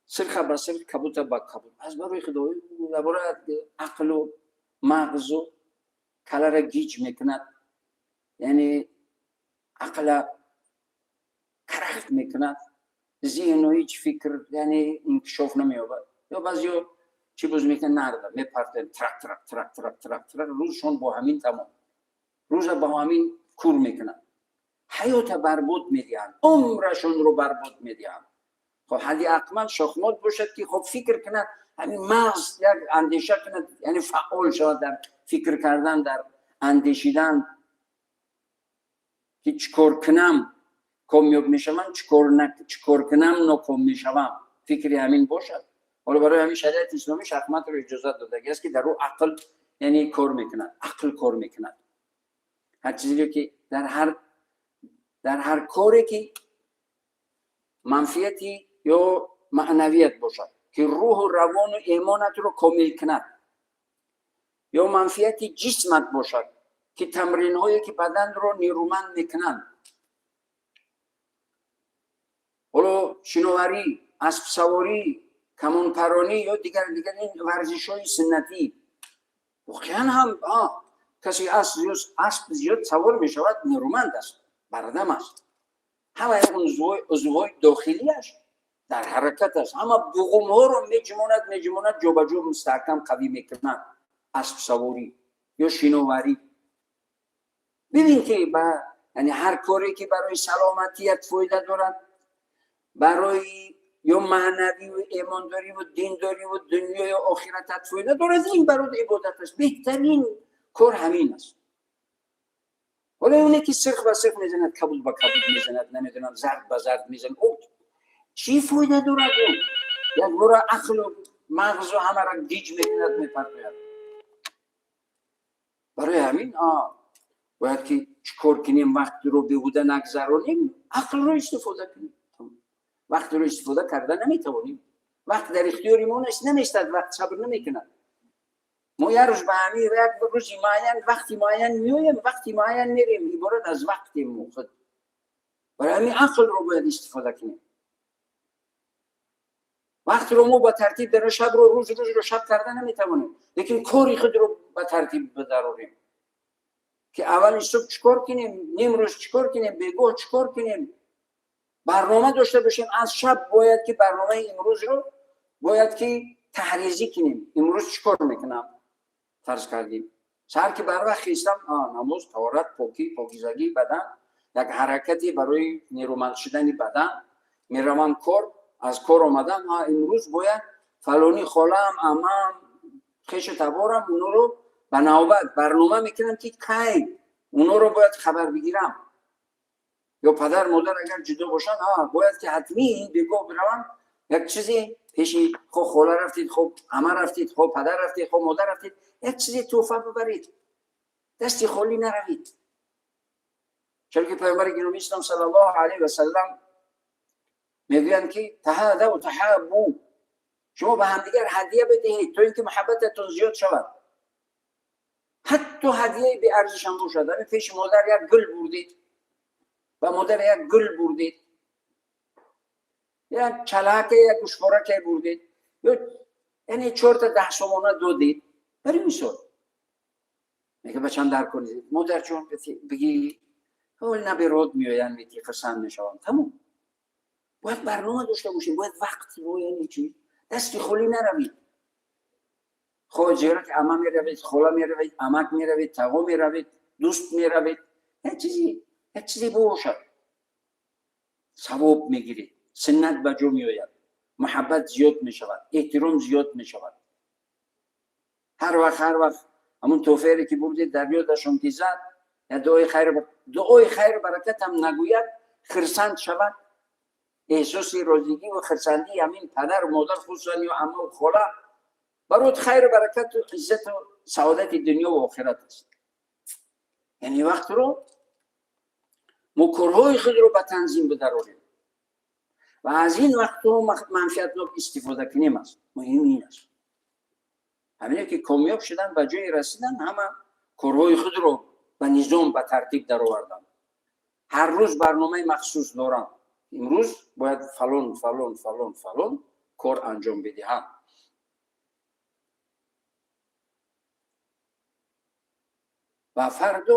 сирха ба сирх, кабута ба кабут. Аз барои худо, ақлу мағзу калара гиҷ мекунад, яъне ақла карахт мекунад, зеҳну ҳеҷ фикр, яъне инкишоф намеёбад. Ё баъзеҳо чӣ боз мекунанд? Нарда мепартоянд, трак трак трак трак трак трак, рӯзшон бо ҳамин тамом, рӯза бо ҳамин кур мекунанд, ҳаёта барбод медиҳанд, умрашонро барбод медиҳанд. Хоб, ҳадди ақмал шохмот бошад, ки хоб фикр кунад, ҳамин мағз як андеша кунад, яъне фаъол шавад дар фикр кардан, дар андешидан, ки чӣ кор кунам комёб мешавам, чӣ кор кунам ноком мешавам, фикри ҳамин бошад. Ҳоло барои ҳамин шариати исломӣ шахматро иҷозат додагӣ аст, ки дар ӯ ақл, яъне кор мекунад, ақл кор мекунад. Ҳар чизе ки дар ҳар коре ки манфиати ё маънавият бошад, ки рӯҳу равону имонатро комил кунад, ё манфиати ҷисмат бошад, ки тамринҳое ки баданро нерӯманд мекунанд, ҳоло шиноварӣ, аспсаворӣ, камонпаронӣ ё дигар дигар ин варзишҳои суннатӣ. Воқеан ҳам касе асп зиёд савор мешавад, нерӯманд аст, бардам аст, ҳамаи узвҳои дохилиаш дар ҳаракат аст, ҳама буғумҳоро меҷумонад, меҷумонад, ҷобаҷо мустаҳкам қавӣ мекунад. Аспсаворӣ ё шиноварӣ, бибин, ки яъне ҳар коре ки барои саломатият фоида дорад, барои ё маънавию имондориву диндориву дунёю охиратат фоида дорад, ин барои ибодат аст. Беҳтарин кор ҳамин аст. Ҳоло оне ки сирх ба сирх мезанад, кабуд ба кабуд мезанад, намедонам, зард ба зард мезанад, о чӣ фоида дорад? Ӯ якбора ақлу мағзу ҳамаро гиҷ мекунад, мепартояд. Барои ҳамин бояд ки чӣ кор кунем, вақтро беҳуда нагзаронем? Ақлро истифода кунем. Вақтро истифода карда наметавонем, вақт дар ихтиёри мо нест, наместад, вақт сабр намекунад. Мо як рӯз ба ҳамин як рӯзи муайян, вақти муайян меоем, вақти муайян мерем, иборат аз вақти мо худ. Барои ҳамин ақлро бояд истифода кунем. Вақтро мо ба тартиб дар шабро рӯз, рӯзро шаб карда наметавонем, лекин кори худро ба тартиб бидарорем, ки аввали субҳ чӣ кор кунем, нимрӯз чӣ кор кунем, бегоҳ чӣ кор кунем, барнома дошта бошем. Аз шаб бояд ки барномаи имрӯзро бояд ки таҳризӣ кунем. Имрӯз чӣ кор мекунам, фарз кардем. Саҳар ки барвақт хестам, намоз, таҳорат, покӣ, покизагии бадан, як ҳаракате барои нерӯманд шудани бадан. Меравам кор, аз кор омадам, имрӯз бояд фалони холаам, аммаам, хешу таборам, онҳоро ба навбат барнома мекунам, ки кай онҳоро бояд хабар бигирам. Ё падар модар агар ҷудо бошанд, бояд ки ҳатмӣ бегоҳ биравам, як чизе пеши хо хола рафтид, хо ама рафтид, хо падар рафтид, хо модар рафтид, як чизе тӯҳфа бибаред, дасти холӣ наравед. Чаро ки паёмбари гиромии ислом саллаллоҳу алайҳи васаллам мегӯянд, ки таҳадав таҳаббу, шумо ба ҳамдигар ҳадия бидиҳед, то ин ки муҳаббататон зиёд шавад. Ҳатто ҳадияи беарзишам бошад, ҳамин пеши модар як гул бурдед, ба модар як гул бурдед, як чалака, як гӯшворакае бурдед, ё яъне чорта 10 сомона додед. Барои мисол мега бачам дар кунед, модарҷон, бигӣ наберод меоянд, мети хурсанд мешавам. Тамом, бояд барнома дошта бошем, бояд вақт, яъне чи, дасти холӣ наравед. Хо зиёрати ама меравед, хола меравед, амак меравед, тағо меравед, дӯст меравед, як чизе бошад, савоб мегиред, суннат ба ҷо меояд, муҳаббат зиёд мешавад, эҳтиром зиёд мешавад. Ҳар вақт ҳамун тӯҳфаере ки бурдед, дар ёдашон ки зад, я дуои хайр, дуои хайру баракатам нагӯяд, хирсанд шавад. Эҳсоси розигӣ ва хирсандии ҳамин падару модар, хусусан ё аммаву хола, барот хайру баракату иззату саодати дунё ва охират аст. Яъне вақтро мо корҳои худро ба танзим бидарорем ва аз ин вақтҳо манфиатнок истифода кунем аст. Муҳим ин аст. Ҳамине ки комёб шудан, ба ҷое расидан, ҳама корҳои худро ба низом, ба тартиб дароварданд. Ҳар рӯз барномаи махсус дорам: имрӯз бояд фалон, фалон, фалон, фалон кор анҷом бидиҳам. Ва фардо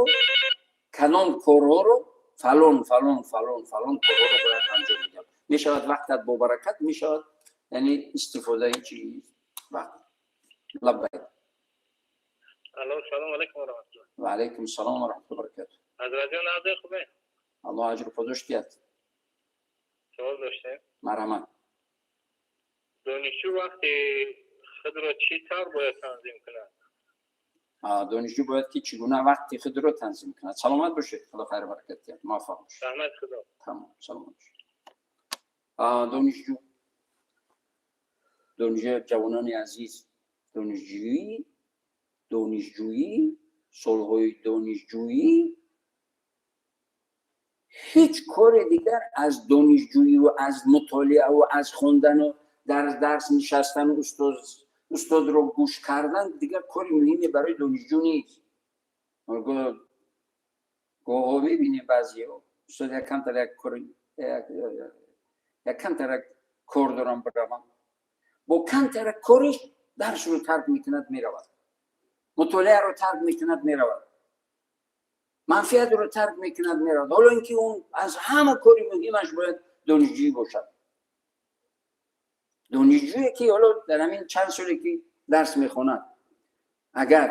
кадом корҳоро, фалон, фалон, фалон, фалон корҳоро бояд анҷом бидиҳам. Мешавад, вақтат бобаракат мешавад, яъне истифодаи чи вақт. Лаббайк. Алло, салом алейкум ва раҳматуллоҳ. Ва алайкум салом ва раҳматуллоҳи баракатуҳ. Ҳазратҷон, нағзе, хубе? Аллоҳ аҷру подош диҳад. Савол доштем. Марҳамат. Донишҷӯ вақти худро чӣ тавр бояд танзим кунад? Донишҷӯ бояд ки чӣ гуна вақти худро танзим кунад? Саломат бошед, худо хайру баракат диҳад, муваффақ бошед. Раҳмат худо. Тамом, саломат бошед. Донишҷӯ, ҷавонони азиз, донишҷӯӣ, солҳои донишҷӯӣ, ҳеҷ кори дигар аз донишҷӯӣ аз мутолиа ва аз хондану дар дарс нишастану устодро гӯш кардан дигар кори муҳиме барои донишҷӯ нест. Гоҳо мебинем, баъзеҳо: устод, як камтар як кор, як камтар кор дорам, биравам. Бо камтара кориш дарсро тарк мекунад, меравад, мутолиаро тарк мекунад, меравад, манфиатро тарк мекунад, меравад. Ҳоло ин ки он аз ҳама кори муҳимаш бояд донишҷӯӣ бошад. Донишҷӯе ки ҳоло дар ҳамин чанд соле ки дарс мехонад, агар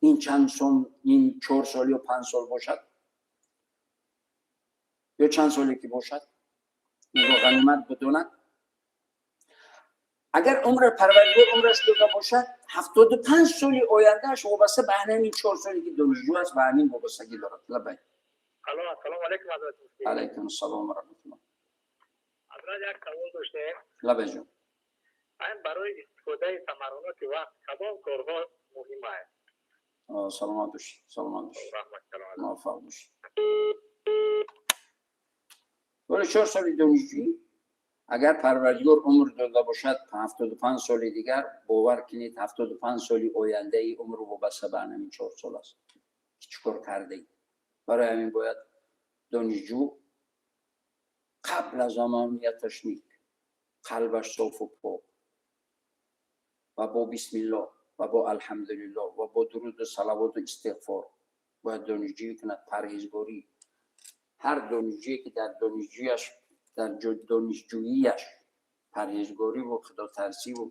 ин чанд сол, ин 4 сол ё 5 сол бошад ё чанд соле ки бошад, инро ғанимат бидонад. Агар умра Парвардигор умраш дода бошад, 75 соли ояндааш вобаста ба ҳамин 4 соле ки донишҷӯ аст, ба ҳамин вобастагӣ дорад. Лаббайк. Алло, ассалому алайкум, ҳазрат муфтӣ. Алайкум ассалом ва раҳматуллоҳ. Ҳазрат, як савол доштем. Лаббайк, ҷон. Айн барои истифодаи самараноки вақт кадом корҳо муҳим аст? Саломат бошед, саломат бошед. Раҳмат, салом. Муваффақ бошед. Вале 4 соли донишҷӯӣ, агар Парвардигор умр дода бошад, 75 соли дигар, бовар кунед, 75 соли ояндаи умр вобаста ба ҳамин 4 сол аст, ки чӣ кор кардаӣ. Барои ҳамин бояд донишҷӯ қабл аз амонияташ ник, қалбаш софу пок ва бо бисмиллоҳ ва бо алҳамдулиллоҳ ва бо дуруду салавоту истиғфор бояд донишҷӯӣ кунад. Парҳезгорӣ. Ҳар донишҷӯе ки дар донишҷӯияш парҳезгориву худотарсиву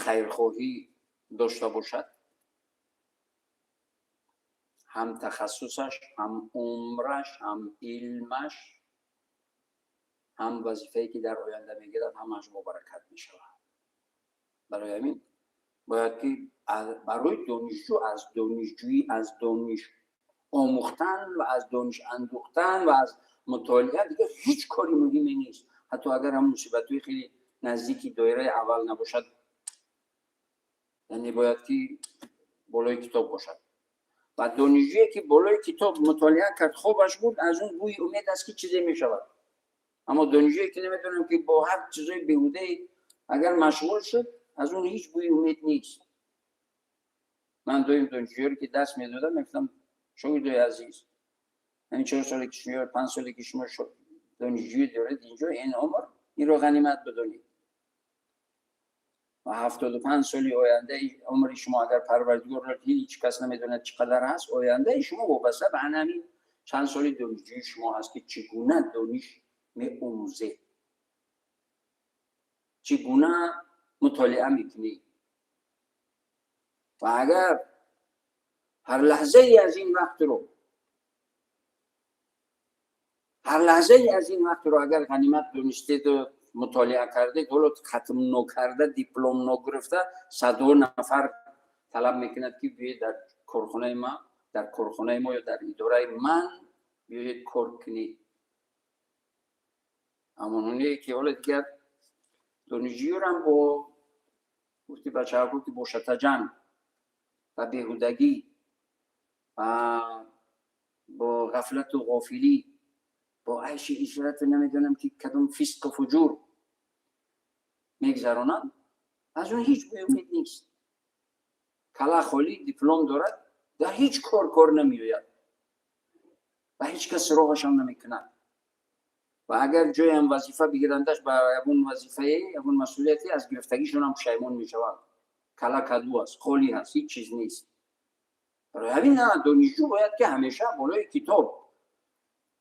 хайрхоҳӣ дошта бошад. ҳам тахассусаш, ҳам умраш, ҳам илмаш, ҳам вазифае ки дар оянда мегирад, ҳамааш бобаракат мешавад. Барои ҳамин бояд ки барои донишҷӯ аз донишҷӯӣ, аз дониш омӯхтан ва аз дониш андӯхтан ва аз мутолиа дигар ҳеҷ кори муҳиме нест. Ҳатто агар ҳам мусибатҳои хеле наздики доираи аввал набошад, яъне бояд ки болои китоб бошад. Ва донишҷӯе ки болои китоб мутолиа кард, хобаш бурд, аз он бӯи умед аст, ки чизе мешавад. Аммо донишҷӯе ки намедонам ки бо ҳар чизои беҳудае агар машғул шуд, аз он ҳеҷ бӯи умед нест. Ман доим донишҷӯёре ки дарс медодам, мегуфтам: шогирдои азиз, ҳамин 4 соле ки шумо, 5 соле ки шумо донишҷӯӣ доред инҷо, ин умр, инро ғанимат бидонед ва 75 соли ояндаи умри шумо, агар Парвардигорро, ҳеҷ кас намедонад чӣ қадар ҳаст, ояндаи шумо вобаста ба ҳамин чанд соли донишҷӯии шумо ҳаст, ки чӣ гуна дониш меомӯзед, чӣ гуна мутолиа мекунед. Ва агар ҳар лаҳзае аз ин вақтро, ҳар лаҳзае аз ин вақтро агар ғанимат донистеду мутолиа кардед, ҳоло хатм нокарда, диплом ногирифта, садҳо нафар талаб мекунад, ки биёед дар корхонаи ма, дар корхонаи мо ё дар идораи ман биёед кор кунед. Аммо оне ки ҳоло дигар донишҷӯёрам бо гуфти бачаҳако, ки бо шатаҷанг ва беҳудагӣ ва бо ғафлату ғофилӣ, бо айши ишрату намедонам ки кадом фисқу фуҷур мегзаронанд, аз он ҳеҷ бӯи умед нест. Кала холӣ диплом дорад, дар ҳеҷ кор кор намеояд ва ҳеҷ кас суроғашам намекунад. Ва агар ҷоям вазифа бигирандаш, ба ягон вазифае, ягон масъулияте, аз гирифтагишонам пушаймон мешаванд. Кала каду аст, холӣ ҳаст, ҳеҷ чиз нест. Барои ҳамин на, донишҷӯ бояд ки ҳамеша болои китоб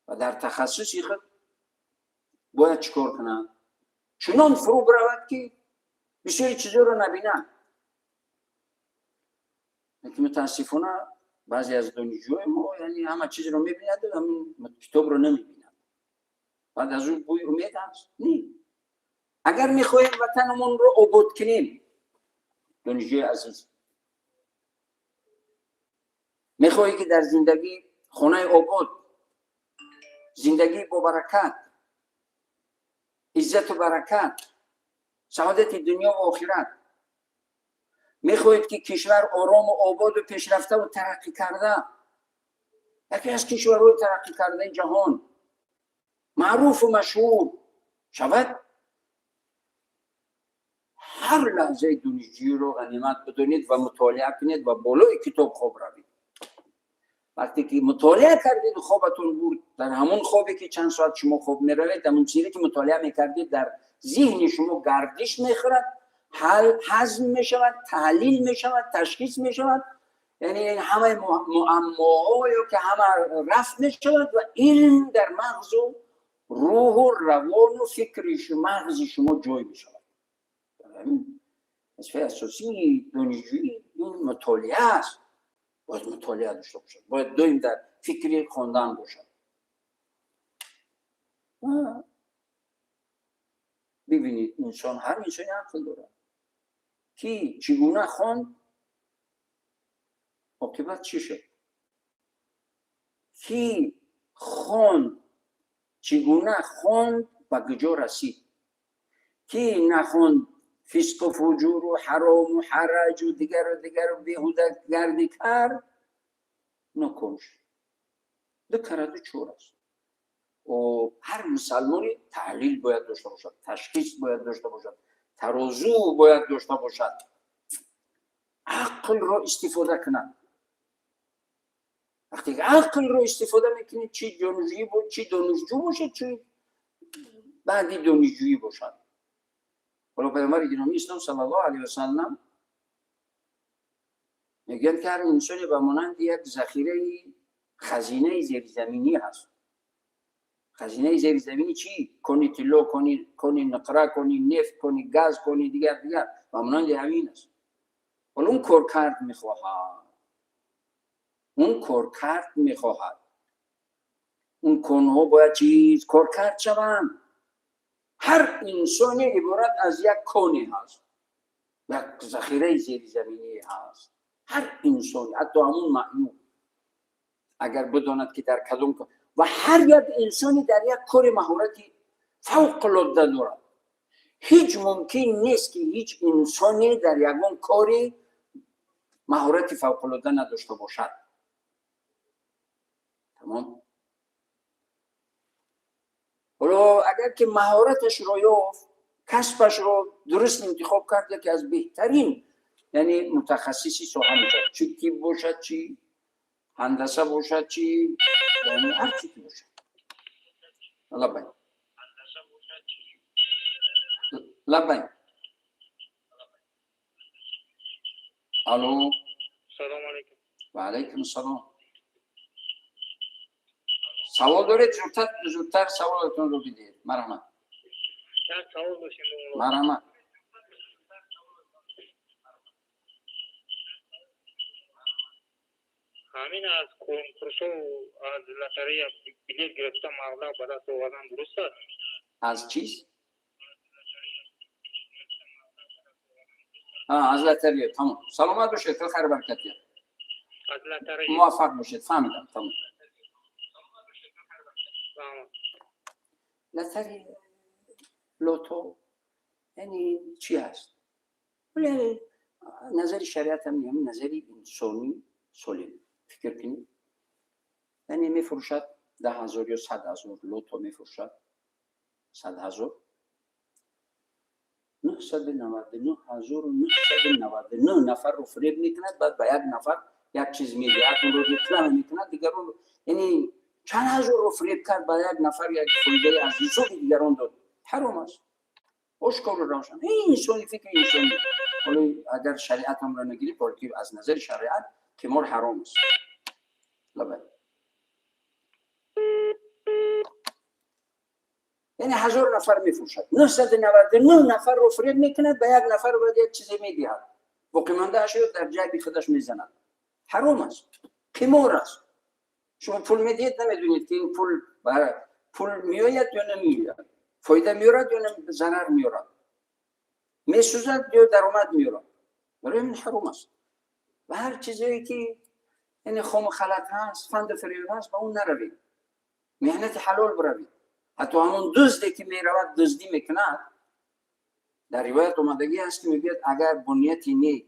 ва дар тахассуси худ бояд чӣ кор кунад? Чунон фурӯ биравад, ки бисёри чизҳоро набинад. Лекин мутаассифона баъзе аз донишҷӯҳои мо, яъне ҳама чизро мебинад, ҳамин китобро намебинад. Баъд аз он бӯи умед ҳаст? Не. Агар мехоҳем ватанамонро обод кунем, донишҷӯи азиз, мехоҳӣ ки дар зиндагӣ хонаи обод, зиндагии бобаракат, иззату баракат, саодати дунё ва охират, мехоҳед ки кишвар орому ободу пешрафтаву тараққӣ карда, яке аз кишварҳои тараққӣ кардаи ҷаҳон, маъруфу машҳур шавад, ҳар лаҳзаи донишҷӯиро ғанимат бидонед ва мутолиа кунед ва болои китоб хоб равед. Вақте ки мутолиа кардед, хобатон бурд, дар ҳамон хобе ки чанд соат шумо хоб меравед, ҳамон чизе ки мутолиа мекардед, дар зиҳни шумо гардиш мехӯрад, ҳазм мешавад, таҳлил мешавад, ташхис мешавад, яъне ҳамаи муаммоҳо ё ки ҳама рафт мешавад ва илм дар мағзу рӯҳу равону фикри мағзи шумо ҷой мешавад. Вазифаи асосии донишҷӯӣ ин мутолиа аст. Бояд мутолиа дошта бошад, бояд доим дар фикри хондан бошад. Бибинед, инсон, ҳар инсони ақл дорад, ки чӣ гуна хонд, оқибат чӣ шуд, ки хонд, чӣ гуна хонд, ба куҷо расид, ки нахонд, фисқу фуҷуру ҳарому ҳараҷу дигару дигару беҳуда гардӣ кард, ноком шуд. Ду караду чор аст. Ҳар мусалмоне таҳлил бояд дошта бошад, ташхис бояд дошта бошад, тарозу бояд дошта бошад, ақлро истифода кунад. Вақте ки ақлро истифода мекунед, чи донишҷӯ, чи донишҷӯ бошад, чи баъди донишҷӯӣ бошад. Ҳоло Пайғамбари гиромии Ислом саллаллоҳу алайҳи васаллам мегӯянд, ки ҳар инсоне ба монанди як захираи хазинаи зеризаминӣ ҳаст. Хазинаи зеризаминӣ чӣ? Кони тилло, кони нуқра, кони нефт, кони газ, кони дигар дигар, ба монанди ҳамин аст. Ҳоло он коркард мехоҳад. Он коркард мехоҳад. Он конҳо бояд чиз коркард шаванд. Ҳар инсоне иборат аз як коне ҳаст, як захираи зеризаминӣ ҳаст. Ҳар инсон, ҳатто ҳамун маъюб, агар бидонад ки дар кадом ва ҳар як инсоне дар як кори маҳорати фавқулодда дорад. Ҳеҷ мумкин нест ки ҳеҷ инсоне дар ягон кори маҳорати фавқулодда надошта бошад. Тамом. Ҳоло агар ки маҳораташро ёфт, касбашро дуруст интихоб кард, яке аз беҳтарин, яъне мутахассиси соҳа мешавад. Чӣ тиб бошад, чӣ ҳандаса бошад, чӣ яъне ҳар чӣ ки бошад. Лаббай. Лаббай. Алло. Салом алейкум. Ва алайкум ассалом. Савол доред? Зудтар, зудтар саволатонро бидиҳед. Марҳамат. Як савол доштем. Марҳамат. Ҳамин аз конкурсҳо, аз лотарея билет гирифта маблағ ба даст овардан дуруст аст? Аз чиз? Аз лотарея. Тамом. Саломат бошед, хел хайру баракат диҳад. Аз лотарея. Муваффақ бошед. Фаҳмидам. Тамом. Лотарея, лото, яъне чӣ ҳаст? Вале назари шариат ҳам не, назари инсонӣ солим. Фикр кунед. Яъне мефурӯшад 10 000 ё 100 000 лото мефурӯшад. 100 000. 999 999 нафарро фиреб мекунад, баъд ба як нафар як чиз медиҳад, онро реклама мекунад, дигарон, яъне чанд ҳазорро фиреб кард, ба як нафар як фоидаи аз ҳисоби дигарон дод. Ҳаром аст. Ошкору равшан. Ин инсони фикри инсонӣ. Ҳоло агар шариат ҳамро нагирӣ, балки аз назари шариат қимор ҳаром аст. Лабай. Яъне 1000 нафар мефурӯшад, 999 нафарро фиреб мекунад, ба як нафар бояд як чизе медиҳад, боқимондаашро дар ҷайби худаш мезанад. Ҳаром аст, қимор аст. Шумо пул медиҳед, намедонед ки ин пул меояд ё намеояд, фоида меорад ё зарар меорад, месӯзад ё даромад меорад. Барои ҳамин ҳаром аст. Ва ҳар чизое ки яъне хому халат ҳаст, фанду фиреб ҳаст, ба он наравед. Меҳнати ҳалол биравед. Ҳатто ҳамон дузде ки меравад дуздӣ мекунад, дар ривоят омадагӣ ҳаст ки мегӯяд агар бо нияти нек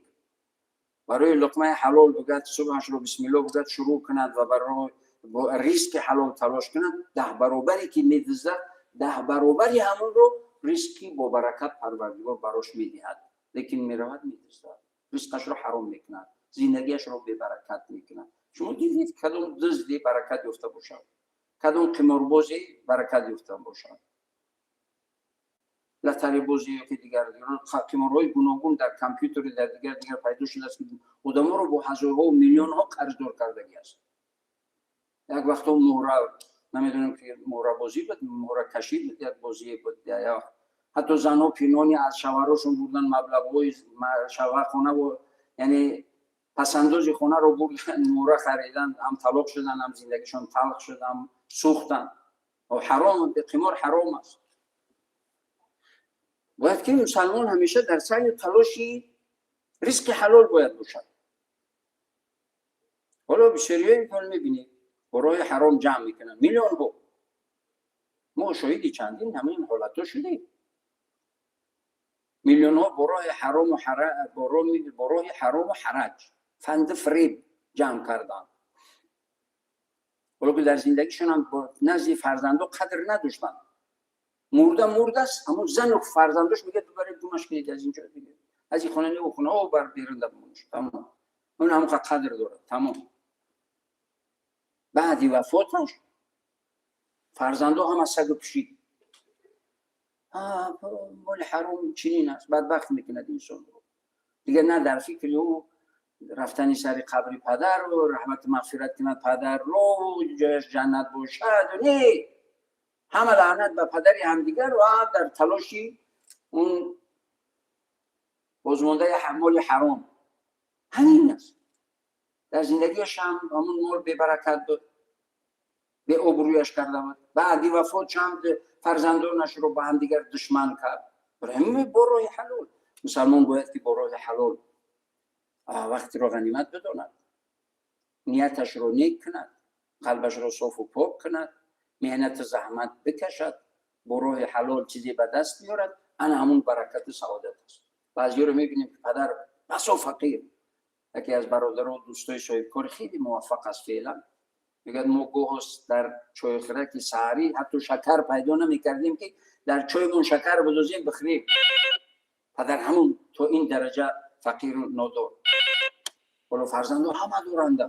барои луқмаи ҳалол бигӯяд, субҳашро бисмилло бигӯяд, шурӯъ кунад ва барои бо ризқи ҳалол талош кунад, 10 баробаре ки медуздад, 10 баробари ҳамонро ризқи бо баракат Парвардигор барош медиҳад. Лекин меравад медуздад, ризқашро ҳаром мекунад, зиндагиашро бебаракат мекунад. Шумо дидед кадом дузде баракат ёфта бошад? Кадом қиморбозе баракат ёфта бошад? Лотаребозӣ ё ки дигар қиморҳои гуногун дар компютери дар дигар дигар пайдо шудааст ки одаморо бо ҳазорҳо миллионҳо қарздор кардагӣ аст. Як вақтҳо муҳра, намедонам ки муҳрабозӣ буд, муҳракашӣ буд, як бозие буд. Ҳатто занҳо пинҳони аз шавҳарошон бурдан маблағҳои шавҳархона, яъне пасандози хонаро бурдан, муҳра харидан, ҳам талоқ шудан, ҳам зиндагишон талх шуд, ҳам сӯхтан. Ҳаром, қимор ҳаром аст. Бояд ки мусалмон ҳамеша дар саъю талоши ризқи ҳалол бояд бошад. Ҳоло бисёриҳои ҳол мебинед бо роҳи ҳаром ҷамъ мекунанд миллионҳо. Мо шоҳиди чандин ҳамин ҳолатҳо шудем. Миллионҳо бо роҳи ҳарому бо роҳи ҳарому ҳараҷ, фанду фиреб ҷамъ карданд. Ҳоло ки дар зиндагишон ҳам назди фарзандо қадр надоштанд. Мурда мурдааст, аммо зану фарзандош мегӯяд бибаред гумаш кунед аз инҷо, аз ин хона не, ӯ хона, о бар берун бимонаш. Тамом. Он ҳам қадр дорад. Тамом. Баъди вафоташ фарзандо ҳама сагу пӯшид. Моли ҳаром чунин аст, бадбахт мекунад инсонро. Дигар на дар фикри ӯ рафтани сари қабри падару раҳмату мағфират кунад падарро, ҷояш ҷаннат бошад, не, ҳама лаънат ба падари ҳамдигар ва дар талоши он бозмондаи моли ҳаром. Ҳамин аст. Дар зиндагиаш ҳам ҳамон мол бебаракат буд, беобрӯяш карда буд. Баъди вафот чанд фарзандонашро ба ҳамдигар душман кард. Барои ҳамин бо роҳи ҳалол, мусалмон бояд ки бо роҳи ҳалол вақтиро ғанимат бидонад, нияташро нек кунад, қалбашро софу пок кунад, меҳнату заҳмат бикашад, бо роҳи ҳалол чизе ба даст биёрад. Ана ҳамун баракату саодат аст. Баъзиёро мебинем, ки падар басо фақир. Яке аз бародаро, дӯстои соҳибкори хеле муваффақ аст феълан, мегӯяд: мо гоҳо дар чойхӯраки саҳарӣ ҳатто шакар пайдо намекардем, ки дар чоймон шакар бидозем, бихӯрем. Падар ҳамун то ин дараҷа фақиру нодор, ҳоло фарзандо ҳама доранда.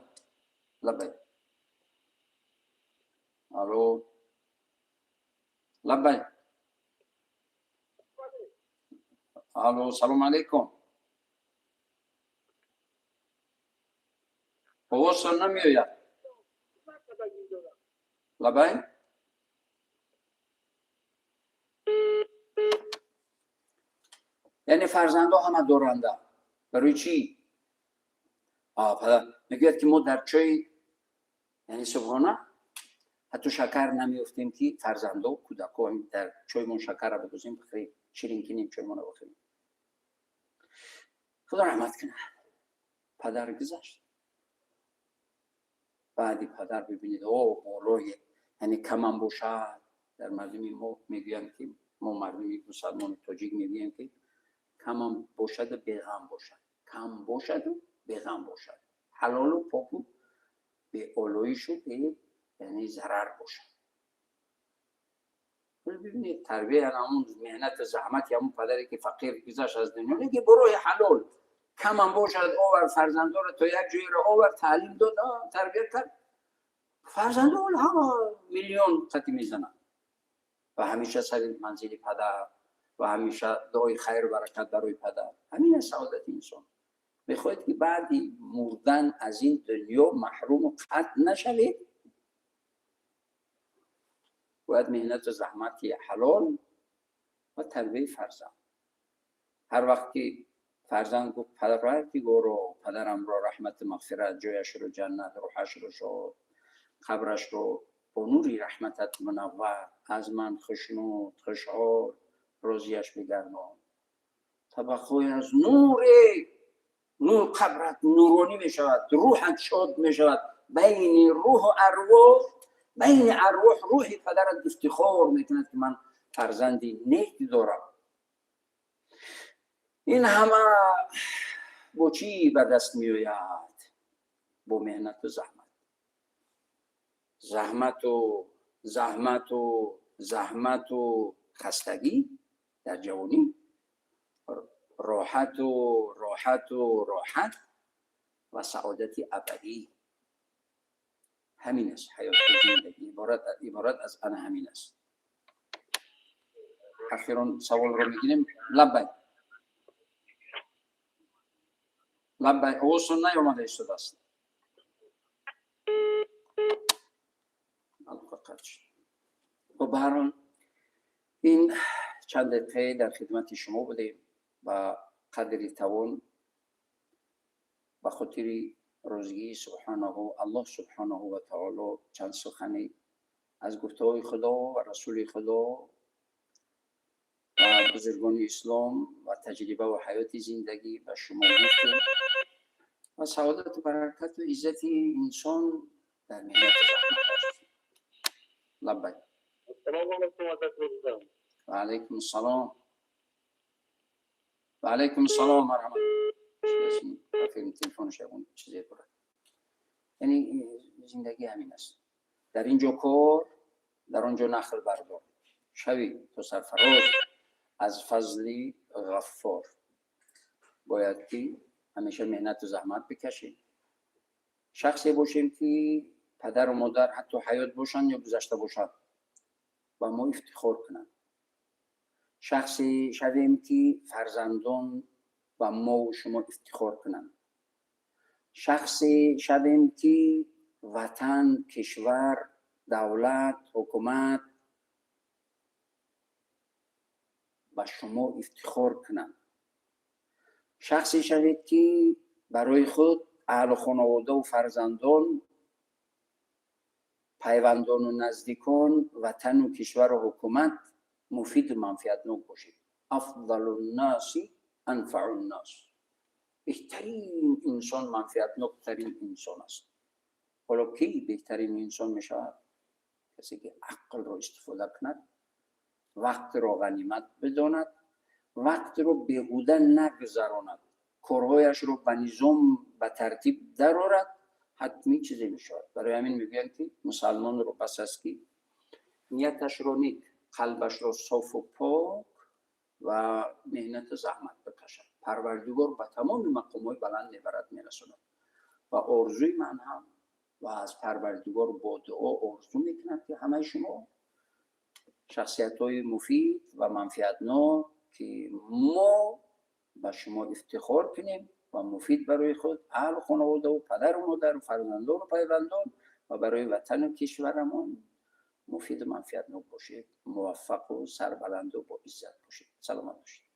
Лаббай, алло, лаббай, алло, салому алейкум. Овозтон намеояд. Лаббай. Яъне фарзандо ҳама доранда. Барои чӣ? Падар мегӯяд, ки мо дар чои, яъне субҳона, ҳатто шакар намеёфтем, ки фарзандо, кӯдако дар чоймон шакарра бидозем, бихӯрем, ширин кинем чоймонро, бихӯрем. Худо раҳмат кунад, падар гузашт. Баъди падар бибинед, о болои, яъне камам бошад. Дар мардуми мо мегӯянд, ки мо мардуми мусалмони тоҷик мегӯем, ки камам бошаду беғам бошад, кам бошаду беғам бошад, ҳалолу поку беолоишу бе, яъне зарар бошад. Бибинед, тарбия, ҳамун меҳнату заҳмати ҳамун падаре, ки фақир гузашт аз дунё, лекин барои ҳалол камам бошад овард, фарзандоро то як ҷоеро овард, таълим дод, тарбия кард. Фарзандо ҳама миллион қати мезананд ва ҳамеша сари манзили падар ва ҳамеша дуои хайру баракат барои падар. Ҳамин аст саодати инсон. Мехоҳед, ки баъди мурдан аз ин дунё маҳруму қатъ нашавед, бояд меҳнату заҳмати ҳалол ва тарбияи фарзанд. Ҳар вақт ки фарзанд гуфт: парвардигоро, падарамро раҳмату мағфират, ҷояшро ҷаннат, рӯҳашро шод, қабрашро бо нури раҳматат мунаввар, аз ман хушнуд, хушҳол, розияш бигардон. Табақҳое аз нуре нур қабрат нуронӣ мешавад, рӯҳат шод мешавад. Байни рӯҳу арвоҳ, байни арвоҳ рӯҳи падарат ифтихор мекунад, ки ман фарзанди нек дорам. Ин ҳама бо чӣ ба даст меояд? Бо меҳнату заҳмат, заҳмату заҳмату заҳмату хастагӣ дар ҷавонӣ, роҳату роҳату роҳат ва саодати абадӣ. Ҳамин аст ҳаёти зиндагӣ, иборат аз ана ҳамин аст. Ахирон саволро мегирем. Лаббай, лаббай. Овозтон наёмада истодааст. Хуб, ба ҳар ҳол, ин чанд дақиқае дар хидмати шумо будем. Ба қадри тавон ба хотири розигии субҳанаҳу Аллоҳ субҳанаҳу ва таоло чанд сухане аз гуфтаҳои Худо ва Расули Худо ва бузургони ислом ва таҷриба ва ҳаёти зиндагӣ ба шумо гуфтем. Ва саодату баракату иззати инсон дар меҳнату заҳмат аст. Лаббай. Ассалому алайкум ва алайкум. Ва алайкум ассалом. Ва алайкум ассалом, марҳамат. Телефонаш ягон чизе дорад. Яъне зиндагӣ ҳамин аст. Дар ин ҷо кор, дар он ҷо нахл бардор. Шавӣ то сарфароз аз фазли Ғаффор. Бояд ки ҳамеша меҳнату заҳмат бикашем. Шахсе бошем, ки падару модар ҳатто ҳаёт бошанд ё гузашта бошанд, ба мо ифтихор кунанд. Шахсе шавем, ки фарзандон ба мову шумо ифтихор кунанд. Шахсе шавем, ки ватан, кишвар, давлат, ҳукумат ба шумо ифтихор кунанд. Шахсе шавед, ки барои худ Аҳлу хонаводаву фарзандон, пайвандону наздикон, ватану кишвару ҳукумат муфиду манфиатнок бошед. أفضل الناس أنفع الناس. Беҳтарин инсон манфиатноктарин инсон аст. Ҳоло кӣ беҳтарин инсон мешавад? Касе ки ақлро истифода кунад, вақтро ғанимат бидонад, вақтро беҳуда нагузаронад, корҳояшро ба низом, ба тартиб дарорад, ҳатмӣ чизе мешавад. Барои ҳамин мегӯянд, ки мусалмонро бас аст, ки нияташро нек, қалбашро софу пок ва меҳнату заҳмат бикашад. Парвардигор ба тамоми мақомҳои баланд мебарад, мерасонад. Ва орзуи ман ҳам ва аз Парвардигор бо дуо орзу мекунам, ки ҳамаи шумо шахсиятҳои муфид ва манфиатнок, ки мо ба шумо ифтихор кунем ва муфид барои худ, аҳлу хонаводаву падару модару фарзандону пайвандон ва барои ватану кишварамон муфиду манфиатнок бошед, муваффақу сарбаланду боиззат бошед. Саломат бошед.